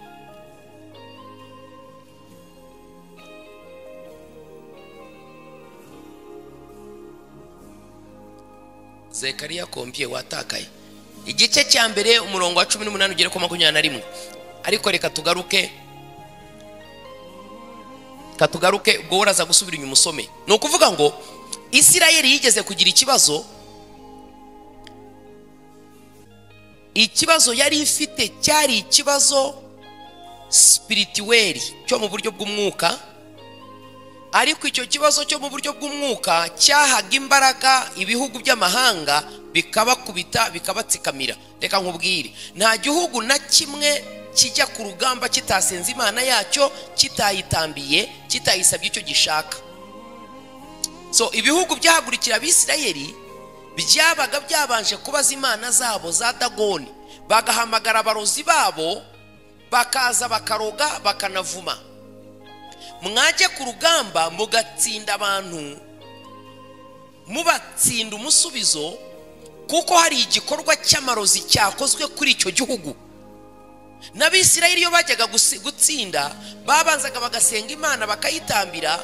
Zekariya kompiye watakaye. Igice cya mbere umurongo wa 18 ugere ku 21. Ariko reka tugaruke, ubwo uraza gusubira inyuma usome. Ni ukuvuga ngo Isirayeli yigeze kugira ikibazo. Ikibazo yari ifite cyari ikibazo spirituel cyo mu buryo bw'umwuka. Ariko icyo kibazo cyo mu buryo bw'umwuka cyahaga imbaraga ibihugu by'amahanga, bikabakubita bikabatsikamira. Reka nkubwire, nta gihugu na kimwe kijya ku rugamba kitasenze Imana yacyo, kitayitambiye, kitayisabye icyo gishaka. So ibihugu byahagurikira Abisirayeli byabaga byabanje kubaza imana zabo za Dagoni, bagahamagara abarozi babo bakaza bakaroga bakanavuma. Mwajya ku rugamba mugatsinda abantu, mubatsinda umusubizo, kuko hari igikorwa cy'amarozi cyakozwe kuri icyo gihugu. N'Abisirayeli iyo bajyaga gutsinda babanzaga bagasenga Imana bakayitambira,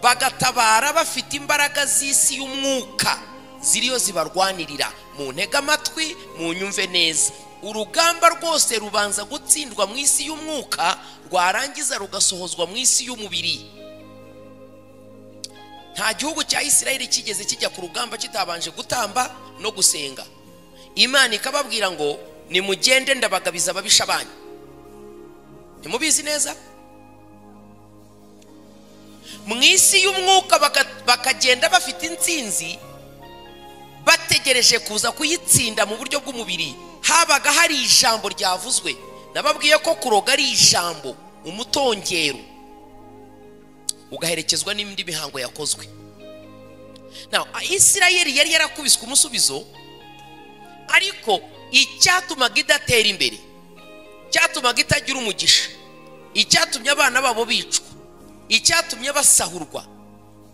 bagatabara bafite imbaraga z'isi y'umwuka ziriyo zibarwanirira. Mu ntega amatwi mu nyumve neza, urugamba rwose rubanza gutsindwa mu isi y'umwuka, rwarangiza rugasohozwa mu isi y'umubiri. Nta gihugu cya Isirayeli kigeze kijya ku rugamba kitabanje gutamba no gusenga. Imana ikababwira ngo nimugende ndabagabiza ababisha banyu. Ntimubizi neza? Mu isi y'umwuka bakagenda bafite intsinzi, bategereje kuza kuyitsinda mu buryo bw'umubiri. Habaga hari ijambo ryavuzwe. Nababwiye ko kuroga ari ijambo, umutongero ugaherekezwa n'indi mihango yakozwe. Now Isirayeli yari yarakubiswe umusubizo, ariko icyatumaga idatera imbere, icyatumaga itagira umugisha, icyatumye abana babo bicwa, icyatumye basahurwa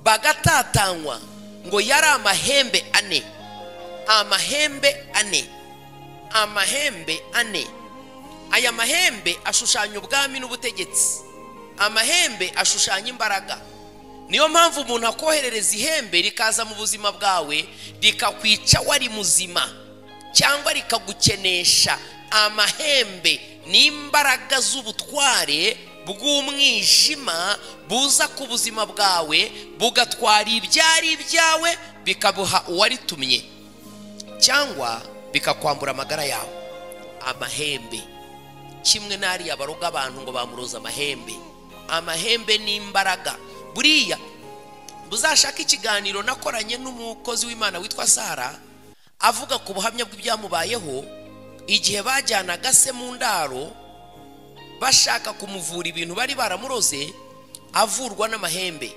bagatatanywa, ngo yari amahembe ane. Amahembe ane, amahembe ane. Aya mahembe ashushanya ubwami n'ubutegetsi. Amahembe ashushanya imbaraga. Niyo mpamvu umuntu akoherereza ihembe rikaza mu buzima bwawe rikakwica wari muzima, cyangwa rikagukenesha. Amahembe ni imbaraga z'ubutware bw'umwijima buza ku buzima bwawe, bugatwara ibyari ibyawe bikabuha uwaritumye, cyangwa bikakwambura amagara yawe. Amahembe kimwe n'ariya baroga abantu ngo bamuroza amahembe. Amahembe ni imbaraga. Buriya buzashaka ikiganiro nakoranye n'umukozi w'Imana witwa Sara, avuga ku buhamya bw'ibyamubayeho igihe bajyanaga se mu ndaro bashaka kumuvura ibintu bari baramuroze, avurwa n'amahembe.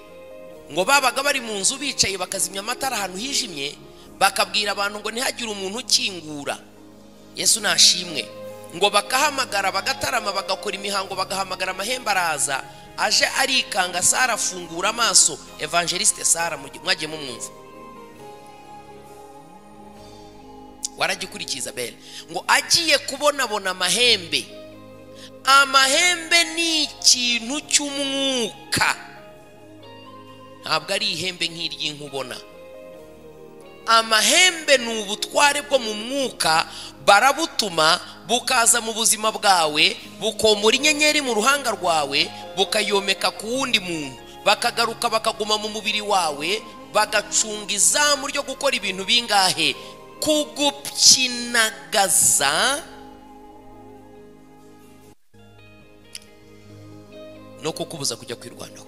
Ngo babaga bari mu nzu bicaye bakazimya amatara ahantu hijimye, bakabwira abantu ngo ntihagire umuntu ukingura. Yesu nashimwe. Ngo bakahamagara bagatarama, bagakora imihango, bagahamagara amahembe araza, aje arikanga. Sara afungura amaso. Evangeliste Sara mwagiye mumwumva, waragikurikiza Isabelle. Ngo agiye kubonabona amahembe. Amahembe ni ikintu cy'umwuka, ntabwo ari ihembe nk'iry'inka ubona. Amahembe ni ubutware bwo mu mwuka, barabutuma bukaza mu buzima bwawe, bukomora inyenyeri mu ruhanga rwawe, bukayomeka ku wundi muntu, bakagaruka bakaguma mu mubiri wawe, bagacunga izamu ryo gukora ibintu bingahe? Kugupyinagaza no kukubuza kujya kwirwanaho.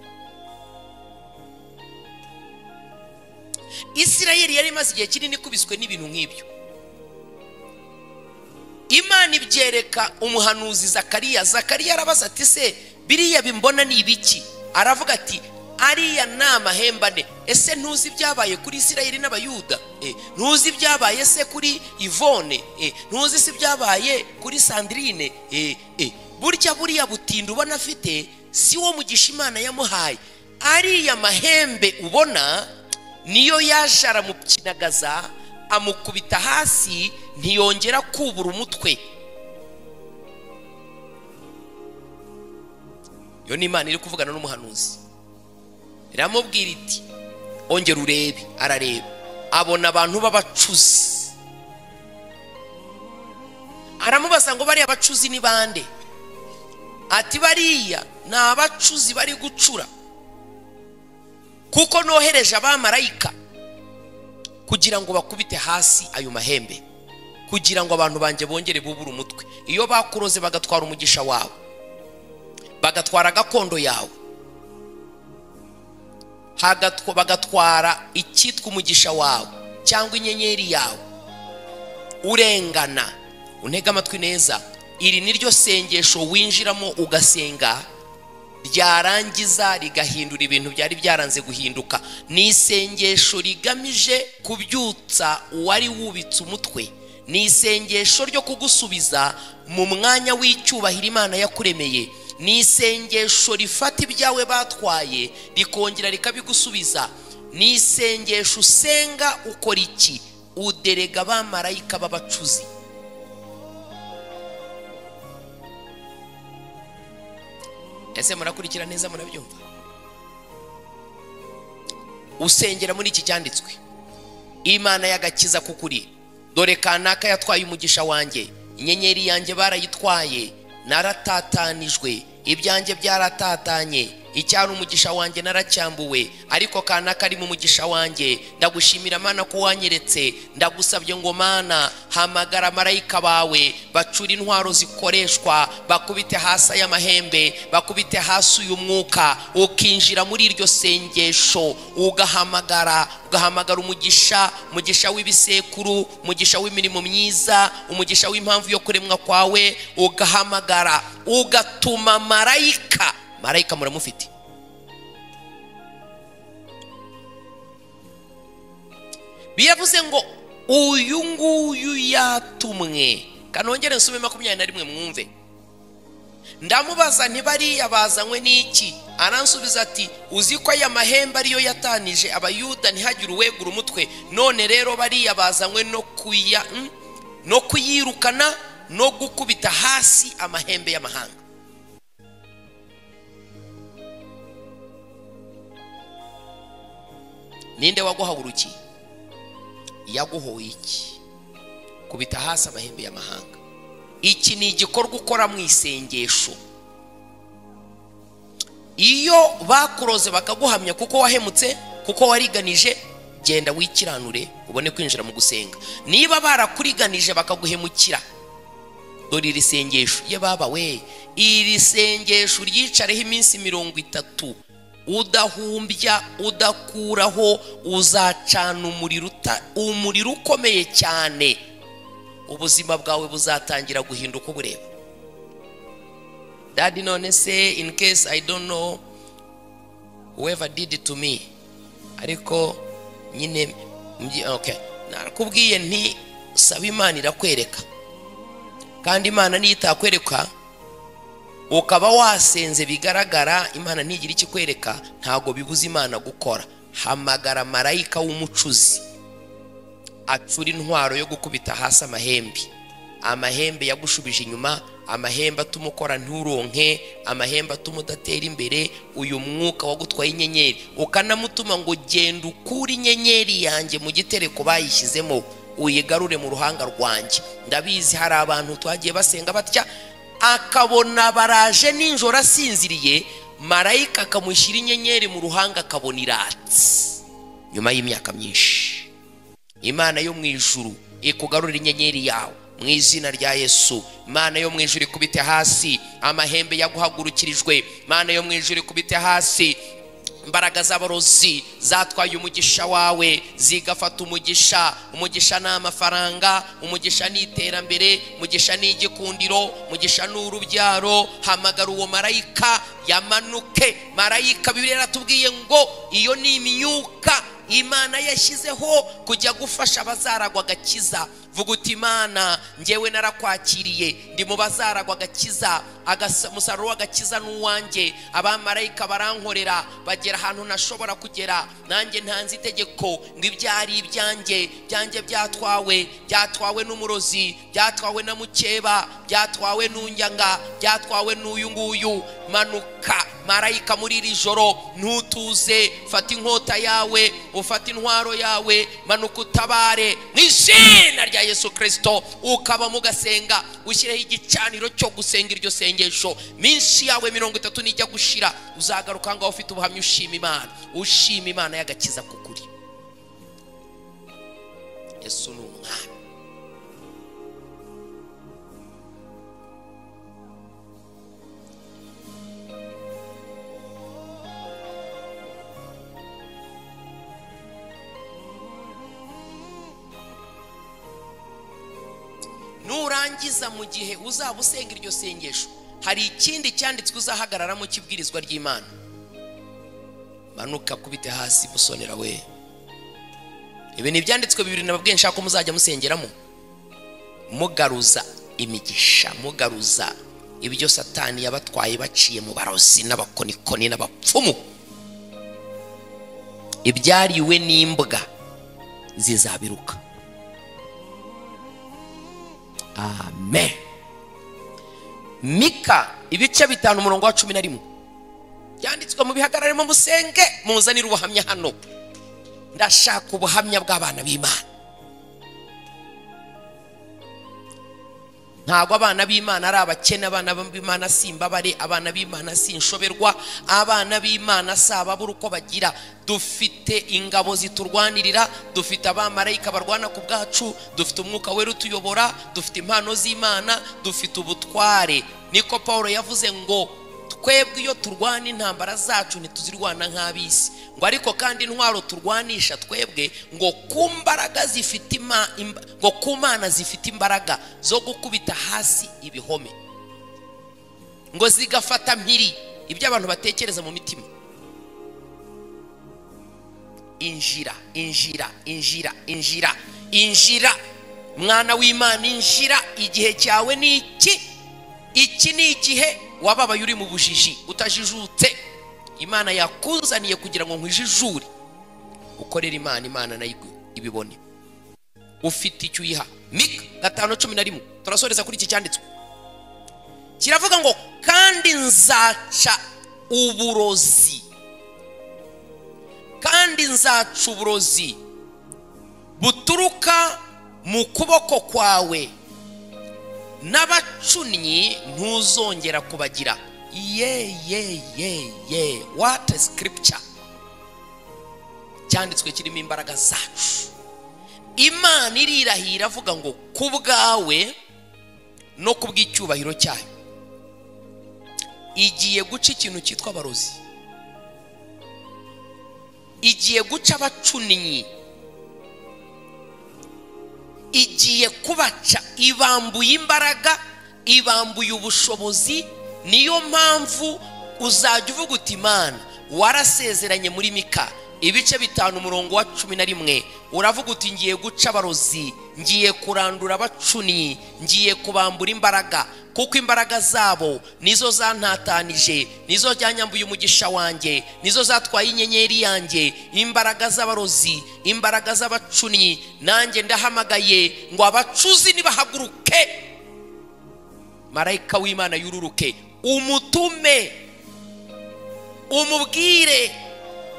Isirayeli yari imaze igihe kinini ikubiswe n'ibintu nk'ibyo. Imana ibyereka umuhanuzi Zakariya. Zakariya arabaza ati se biriya bimbona ni ibiki? Aravuga ati ariya ni amahembe ane. Ese ntuzi ibyabaye kuri Isirayeli n'Abayuda? Ntuzi ibyabaye se kuri Yvonne? Ntuzi se ibyabaye kuri Sandrine? Burya buriya butindi ubona afite si wo mugisha Imana yamuhaye. Ariya mahembe ubona niyo yaje aramukinagaza, amukubita hasi, ntiyongera kubura umutwe. Iyo ni Imana iri kuvugana n'umuhanuzi, iramubwira iti ongera urebe. Arareba, abona abantu b'abacuzi. Aramubaza ngo bariya bacuzi ni bande? Ati bariya ni abacuzi bari gucura, kuko nohereje abamarayika kugira ngo bakubite hasi ayo mahembe, kugira ngo abantu banjye bongere bubure umutwe. Iyo bakuroze bagatwara umugisha wawe, bagatwara gakondo yawe, Bagatwara icyitwa umugisha wawe cyangwa inyenyeri yawe, urengana. Untega amatwi neza, iri niryo sengesho winjiramo ugasenga, ryarangiza rigahindura ibintu byari byaranze guhinduka. Ni isengesho rigamije kubyutsa uwari wubitse umutwe, ni isengesho ryo kugusubiza mu mwanya w'icyubahiro Imana yakuremeye, ni isengesho rifata ibyawe batwaye rikongera rikabigusubiza. Ni isengesho usenga ukora iki? Uderega abamarayika b'abacuzi. Ese murakurikira neza, murabyumva? Usengera muri iki cyanditswe, Imana y'agakiza kukuri, dore kanaka yatwaye umugisha wanjye, inyenyeri yanjye barayitwaye, naratatanijwe, ibyanjye byaratatanye, icyari umugisha wanjye naracyambuwe, ariko kanaka ari mu mugisha wanjye. Ndagushimira Mana ko wanyeretse, ndagusabye ngo Mana hamagara marayika bawe bacura intwaro zikoreshwa, bakubite hasi y'amahembe, bakubite hasi uyu mwuka. Ukinjira muri iryo sengesho ugahamagara, ugahamagara umugisha, umugisha w'ibisekuru, umugisha w'imirimo myiza, umugisha w'impamvu yo kuremwa kwawe. Ugahamagara, ugatuma marayika. Marayika muramufite. Biyavuze ngo uyu nguyu yatumwe. Kanongere nsome 21 mwumve. Ndamubaza nti bariya bazanywe n'iki? Aransubiza ati uzi ko aya mahembe ariyo yatanije Abayuda ntihagire uwegura umutwe, none rero bariya bazanywe no kuyirukana no gukubita hasi amahembe y'amahanga. Ninde waguhagurukiye? Yaguhoye iki? Kubita hasi amahembe y'amahanga. Iki ni igikorwa ukora mu isengesho. Iyo bakuroze bakaguhamya kuko wahemutse, kuko wariganije, genda wikiranure ubone kwinjira mu gusenga. Niba barakuriganije bakaguhemukira, dore iri sengesho ye baba we, iri sengesho ryicareho iminsi 30 udahumbya, udakuraho, uzacana umuriro ukomeye cyane. Ubuzima bwawe buzatangira guhinduka ubureba. Daddy none se, in case I don't know whoever did it to me, ariko nyine okay, narakubwiye nti saba Imana irakwereka. Kandi Imana niyo itakwereka ukaba wasenze bigaragara, Imana ntigira ikikwereka, ntago bibuza Imana gukora. Hamagara marayika w'umucuzi acura intwaro yo gukubita hasi amahembe. Amahembe yagushubije inyuma, amahembe atuma ukora nturonke, amahembe atuma udatera imbere. Uyu mwuka wagutwaye inyenyeri ukanamutuma ngo genda ukure inyenyeri yanjye mu gitereko bayishyizemo, uyigarure mu ruhanga rwanjye. Ndabizi hari abantu twagiye basenga batya, akabona baraje ninjoro asinziriye, marayika akamushyira inyenyeri mu ruhanga akabona iratsi. Nyuma y'imyaka myinshi, Imana yo mu ijuru ikugarurira inyenyeri yawe mu izina rya Yesu. Imana yo mu ijuru ikubite hasi amahembe yaguhagurukirijwe. Imana yo mu ijuru ikubite hasi imbaraga z'abarozi zatwaye umugisha wawe, zigafata umugisha. Umugisha ni amafaranga, umugisha ni iterambere, umugisha ni igikundiro, umugisha ni urubyaro. Hamagara uwo marayika yamanuke. Marayika, Bibiliya yaratubwiye ngo iyo ni imyuka Imana yashyizeho kujya gufasha abazaragwa agakiza. Vuga uti Imana njyewe narakwakiriye, ndi mu bazaragwa agakiza, umusaruro w'agakiza n'uwanjye. Abamarayika barankorera bagera ahantu nashobora kugera, nanjye ntanze itegeko ngo ibyari ibyanjye, byanjye byatwawe, byatwawe n'umurozi, byatwawe na mukeba, byatwawe n'unjyanga, byatwawe n'uyu nguyu. Manuka marayika muri iri joro, ntutuze, fata inkota yawe, ufata intwaro yawe, manuka utabare mu izina rya Yesu Kristo. Ukaba mugasenga, ushyireho igicaniro cyo gusenga iryo sengesho. Minsi yawe 30 nijya gushira, uzagaruka ngaho ufite ubuhamya, ushima Imana, ushima Imana y'agakiza kukuri. Yesu ni umwami. Nurangiza mu gihe uzaba usenga iryo sengesho, hari ikindi cyanditswe uzahagararamo kibwirizwa ry'Imana. Manuka kubite hasi musonera we. Ibi ni ibyanditswe bibiri nababwiye nshaka ko muzajya musengeramo, mugaruza imigisha, mugaruza ibyo Satani yabatwaye baciye mu barozi n'abakonikoni n'abapfumu. Ibyariwe n'imbwa zizabiruka. Amen. Mika ibice 5 umurongo wa 11 byanditswe mu bihagararemo musenge, muzanire ubuhamya hano. Ndashaka ubuhamya bw'abana b'Imana. Ntabwo abana b'Imana ari abakene, abana b'Imana si imbabare, abana b'Imana si inshoberwa, abana b'Imana si ababura uko bagira. Dufite ingabo ziturwanirira, dufite abamarayika barwana ku bwacu, dufite umwuka wera utuyobora, dufite impano z'Imana, dufite ubutware. Niko Paulo yavuze ngo twebwe iyo turwana intambara zacu ntituzirwana nk'ab'isi, ngo ariko kandi intwaro turwanisha twebwe ngo ku mbaraga zifite ngo ku Mana zifite imbaraga zo gukubita hasi ibihome, ngo zigafata mpiri ibyo abantu batekereza mu mitima. Injira, injira, injira, injira, injira mwana w'Imana, injira. Igihe cyawe ni iki. Iki ni igihe wababaye uri mu bujiji, utajijutse. Imana yakuzaniye kugira ngo nkwijijure, ukorere Imana, Imana nayo ibibone. Ufite icyo uyiha. Mika 5:11 turasoreza kuri iki cyanditswe. Kiravuga ngo kandi nzaca uburozi, kandi nzaca uburozi buturuka mu kuboko kwawe, n'abacunnyi ntuzongera kubagira. Ye ye ye ye, what a scripture. Cyanditswe kirimo imbaraga zacu. Imana irirahira avuga ngo ku bwawe no ku bw'icyubahiro cyayo igiye guca ikintu cyitwa abarozi, igiye guca abacunnyi, igiye kubaca. Ibambuye imbaraga, ibambuye ubushobozi. Niyo mpamvu uzajya uvuga uti Imana warasezeranye muri Mika ibice 5 umurongo wa 11, uravuga uti ngiye guca abarozi, ngiye kurandura abacunyi, ngiye kubambura imbaraga, kuko imbaraga zabo nizo zantatanije, nizo byanyambuye umugisha wanjye, nizo zatwaye inyenyeri yanjye. Imbaraga z'abarozi, imbaraga z'abacunyi, nanjye ndahamagaye ngo abacuzi nibahaguruke, marayika w'Imana yururuke, umutume, umubwire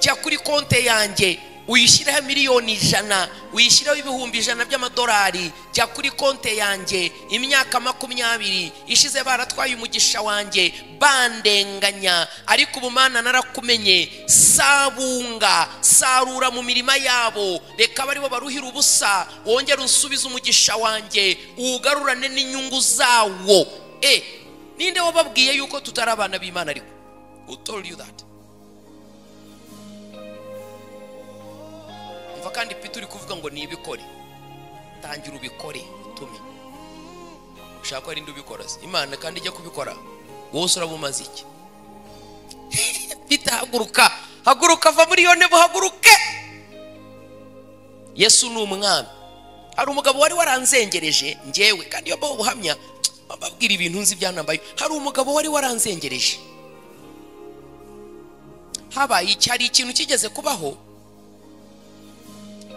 jya kuri konte yanjye uyishyireho 100,000,000, uyishyireho 100,000 by'amadolari, jya kuri konte yanjye. Imyaka 20 ishize baratwaye umugisha wanjye, bandenganya, ariko ubu Mana narakumenye. Sabunga, sarura mu mirima yabo, reka baribo baruhira ubusa, wongere unsubize umugisha wanjye, ugarurane n'inyungu zawo. Ninde wababwiye yuko tutari abana b'Imana? Ariko who told you that? Umva kandi Peter uri kuvuga ngo nibikore, tangira ubikore, utume. Ushaka ko ari ndi ubikora se? Imana kandi ijya kubikora, wowe urabumaze iki? Peter haguruka, haguruka, va muri iyo ntebe, haguruke. Yesu ni umwami. Hari umugabo wari waranzengereje njyewe, kandi iyo mbaho ubuhamya mbabwira ibintu nzi byanambaye. Hari umugabo wari waranzengereje, habaye hari ikintu kigeze kubaho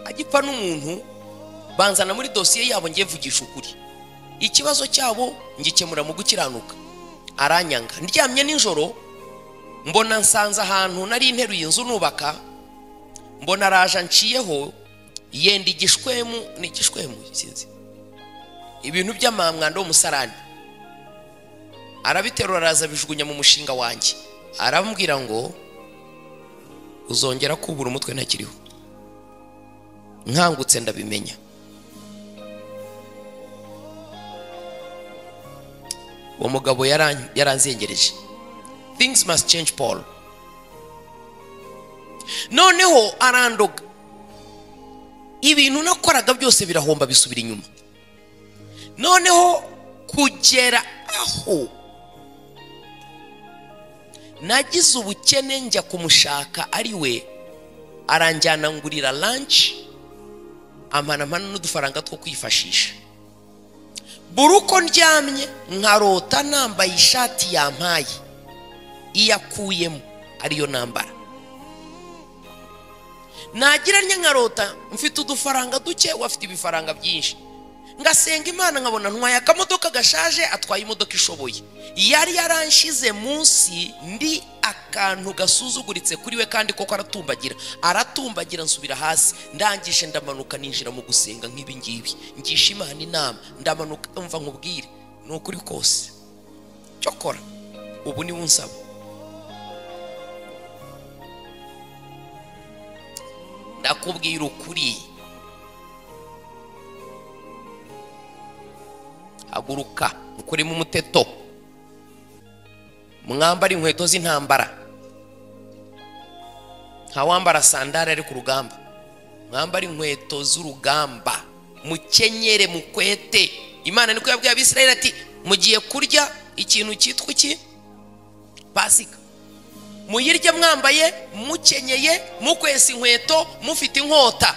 agipfa n'umuntu, banzana muri dosiye yabo ngiye mvugisha ukuri, ikibazo cyabo ngikemura mu gukiranuka, aranyanga. Ndyamye nijoro mbona nsanze ahantu nari nteruye inzu nubaka, mbona araje anciyeho yenda igishwemu, ni igishwemu sinzi, ibintu by'amamwanda w'umusarani, arabiterura araza bijugunya mu mushinga wanjye, arambwira ngo uzongera kubura umutwe ntakiriho. Nkangutse ndabimenya. Uwo mugabo yaranzengereje. Things must change, Paul. Noneho arandoga, ibintu nakoraga byose birahomba bisubira inyuma. Noneho Kugera aho nagize ubukene njya kumushaka ari we, aranjyana ngurira lunch, ampana n'udufaranga two kwifashisha. Buruko ndyamye nkarota nambaye ishati yampaye iyakuyemo ariyo nambara. Nagira nkarota mfite udufaranga duke, wafite ibifaranga byinshi. Ngasenga Imana nkabona ntwaye akamodoka gashaje, atwaye imodoka ishoboye. Yari yaranshize munsi ndi akantu gasuzuguritse kuri we, kandi koko aratumbagira, aratumbagira nsubira hasi. Ndangije ndamanuka ninjira mu gusenga nk'ibi ngibi, ngisha Imana inama, ndamanuka mva nkubwire nukuri kose cyokora ubu ni unsaba. Ndakubwira ukuri, haguruka ukuremo umuteto, mwambara inkweto z'intambara. Ntawambara sandari ari ku rugamba, mwambara inkweto z'urugamba, mukenyere mukwete. Imana niko yabwiye Abisirayeli ati mugiye kurya ikintu cyitwa iki? Pasika. Muyirye mwambaye, mukenyeye, mukwesa inkweto, mufite inkota.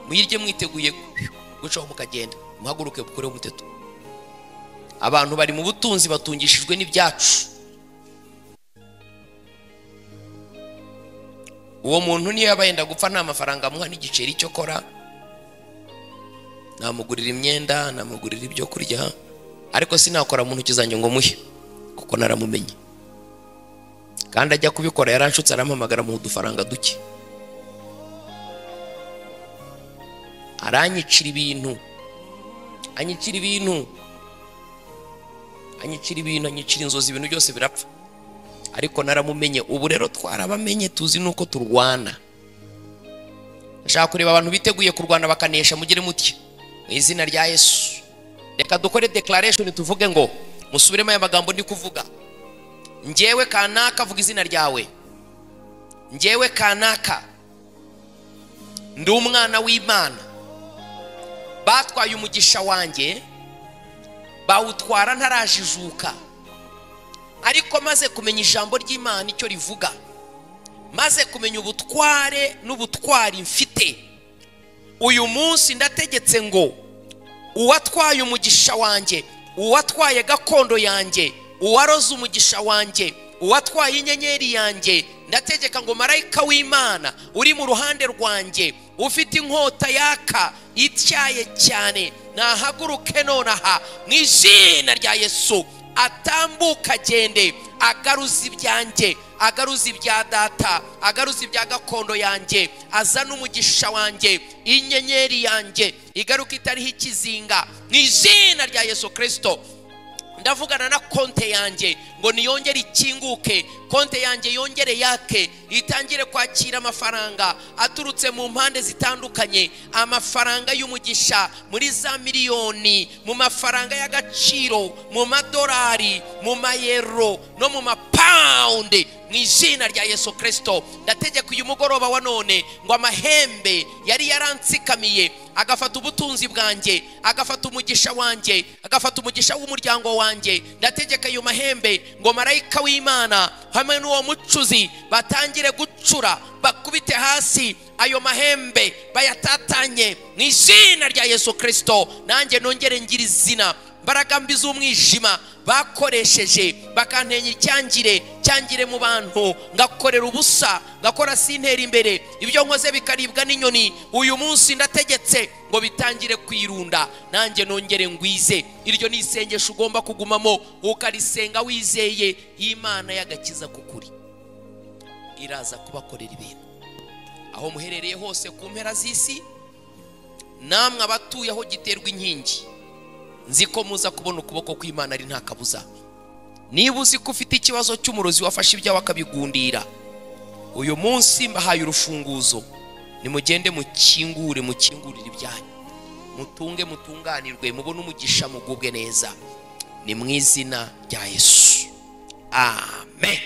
Muyirye mwiteguye gucaho mukagenda. Muhaguruke bukure umuteto. Abantu bari mu butunzi batungishijwe n'ibyacu. Uwo muntu niyo yaba yenda gupfa nta mafaranga amuha n'igiceri cyo kora, namugurira imyenda, namugurira ibyo kurya, ariko sinakora mu ntoki zanjye ngo muhe, kuko naramumenye. Kandi ajya kubikora yaranshutse, arampamagara mu dufaranga duke, aranyicira ibintu, anyicira ibintu, anyicira ibintu, anyicira inzozi, ibintu byose birapfa. Ariko naramumenye. Ubu rero twarabamenye, tuzi nuko turwana. Ndashaka kureba abantu biteguye kurwana bakanesha, mugire muti mu izina rya Yesu. Reka dukore declaration, tuvuge ngo musubiremo aya magambo ndi kuvuga. Njyewe kanaka, vuga izina ryawe. Njyewe kanaka ndi umwana w'Imana, batwaye umugisha wanjye bawutwara ntarajijuka, ariko maze kumenya ijambo ry'Imana icyo rivuga, maze kumenya ubutware n'ubutwari mfite, uyu munsi ndategetse ngo uwatwaye umugisha wanjye, uwatwaye gakondo yanjye, uwaroze umugisha wanjye, uwatwaye inyenyeri yanjye, ndategeka ngo marayika w'Imana uri mu ruhande rwanjye, ufite inkota yaka ityaye cyane, nahaguruke nonaha mu izina rya Yesu, atambuka agende, agaruza ibyanjye, agaruza ibya data, agaruza ibya gakondo yanjye, azana umugisha wanjye, inyenyeri yanjye igaruka itariho ikizinga mu izina rya Yesu Kristo. Ndavugana na konte yanjye ngo niyongere ikinguke, konte yanjye yongere yake, itangire kwakira amafaranga aturutse mu mpande zitandukanye, amafaranga y'umugisha muri za miliyoni, mu mafaranga y'agaciro, mu madolari, mu mayero no mu mapawundi mu izina rya Yesu Kristo. Ndategeka uyu mugoroba wa none ngo amahembe yari yaransikamiye agafata ubutunzi bwanjye, agafata umugisha wanjye, agafata umugisha w'umuryango wanjye, ndategeka ayo mahembe ngo marayika w'Imana hamwe n'uwo mucuzi batangire gucura, bakubite hasi ayo mahembe bayatatanye mu izina rya Yesu Kristo. Nanjye nongere ngira izina. Mbaraga mbi z'umwijima bakoresheje bakantenya icyangire cyangire mu bantu, ngakorera ubusa, ngakora sintera imbere, ibyo nkoze bikaribwa n'inyoni, uyu munsi ndategetse ngo bitangire kwirunda, nanjye nongere ngwize. Iryo ni isengesho ugomba kugumamo ukarisenga wizeye Imana y'agakiza kukuri iraza kubakorera ibintu. Aho muherereye hose ku mpera z'isi, namwe abatuye aho giterwa inkingi, nzi ko muza kubona ukuboko kw'Imana ari nta kabuza. Niba uzi ko ufite ikibazo cy'umurozi wafashe ibyawe akabigundira, uyu munsi mbahaye urufunguzo, nimugende mukingure, mukingurire ibyanyu, mutunge, mutunganirwe, mubone umugisha, mugubwe neza, ni mu izina rya Yesu. Amen.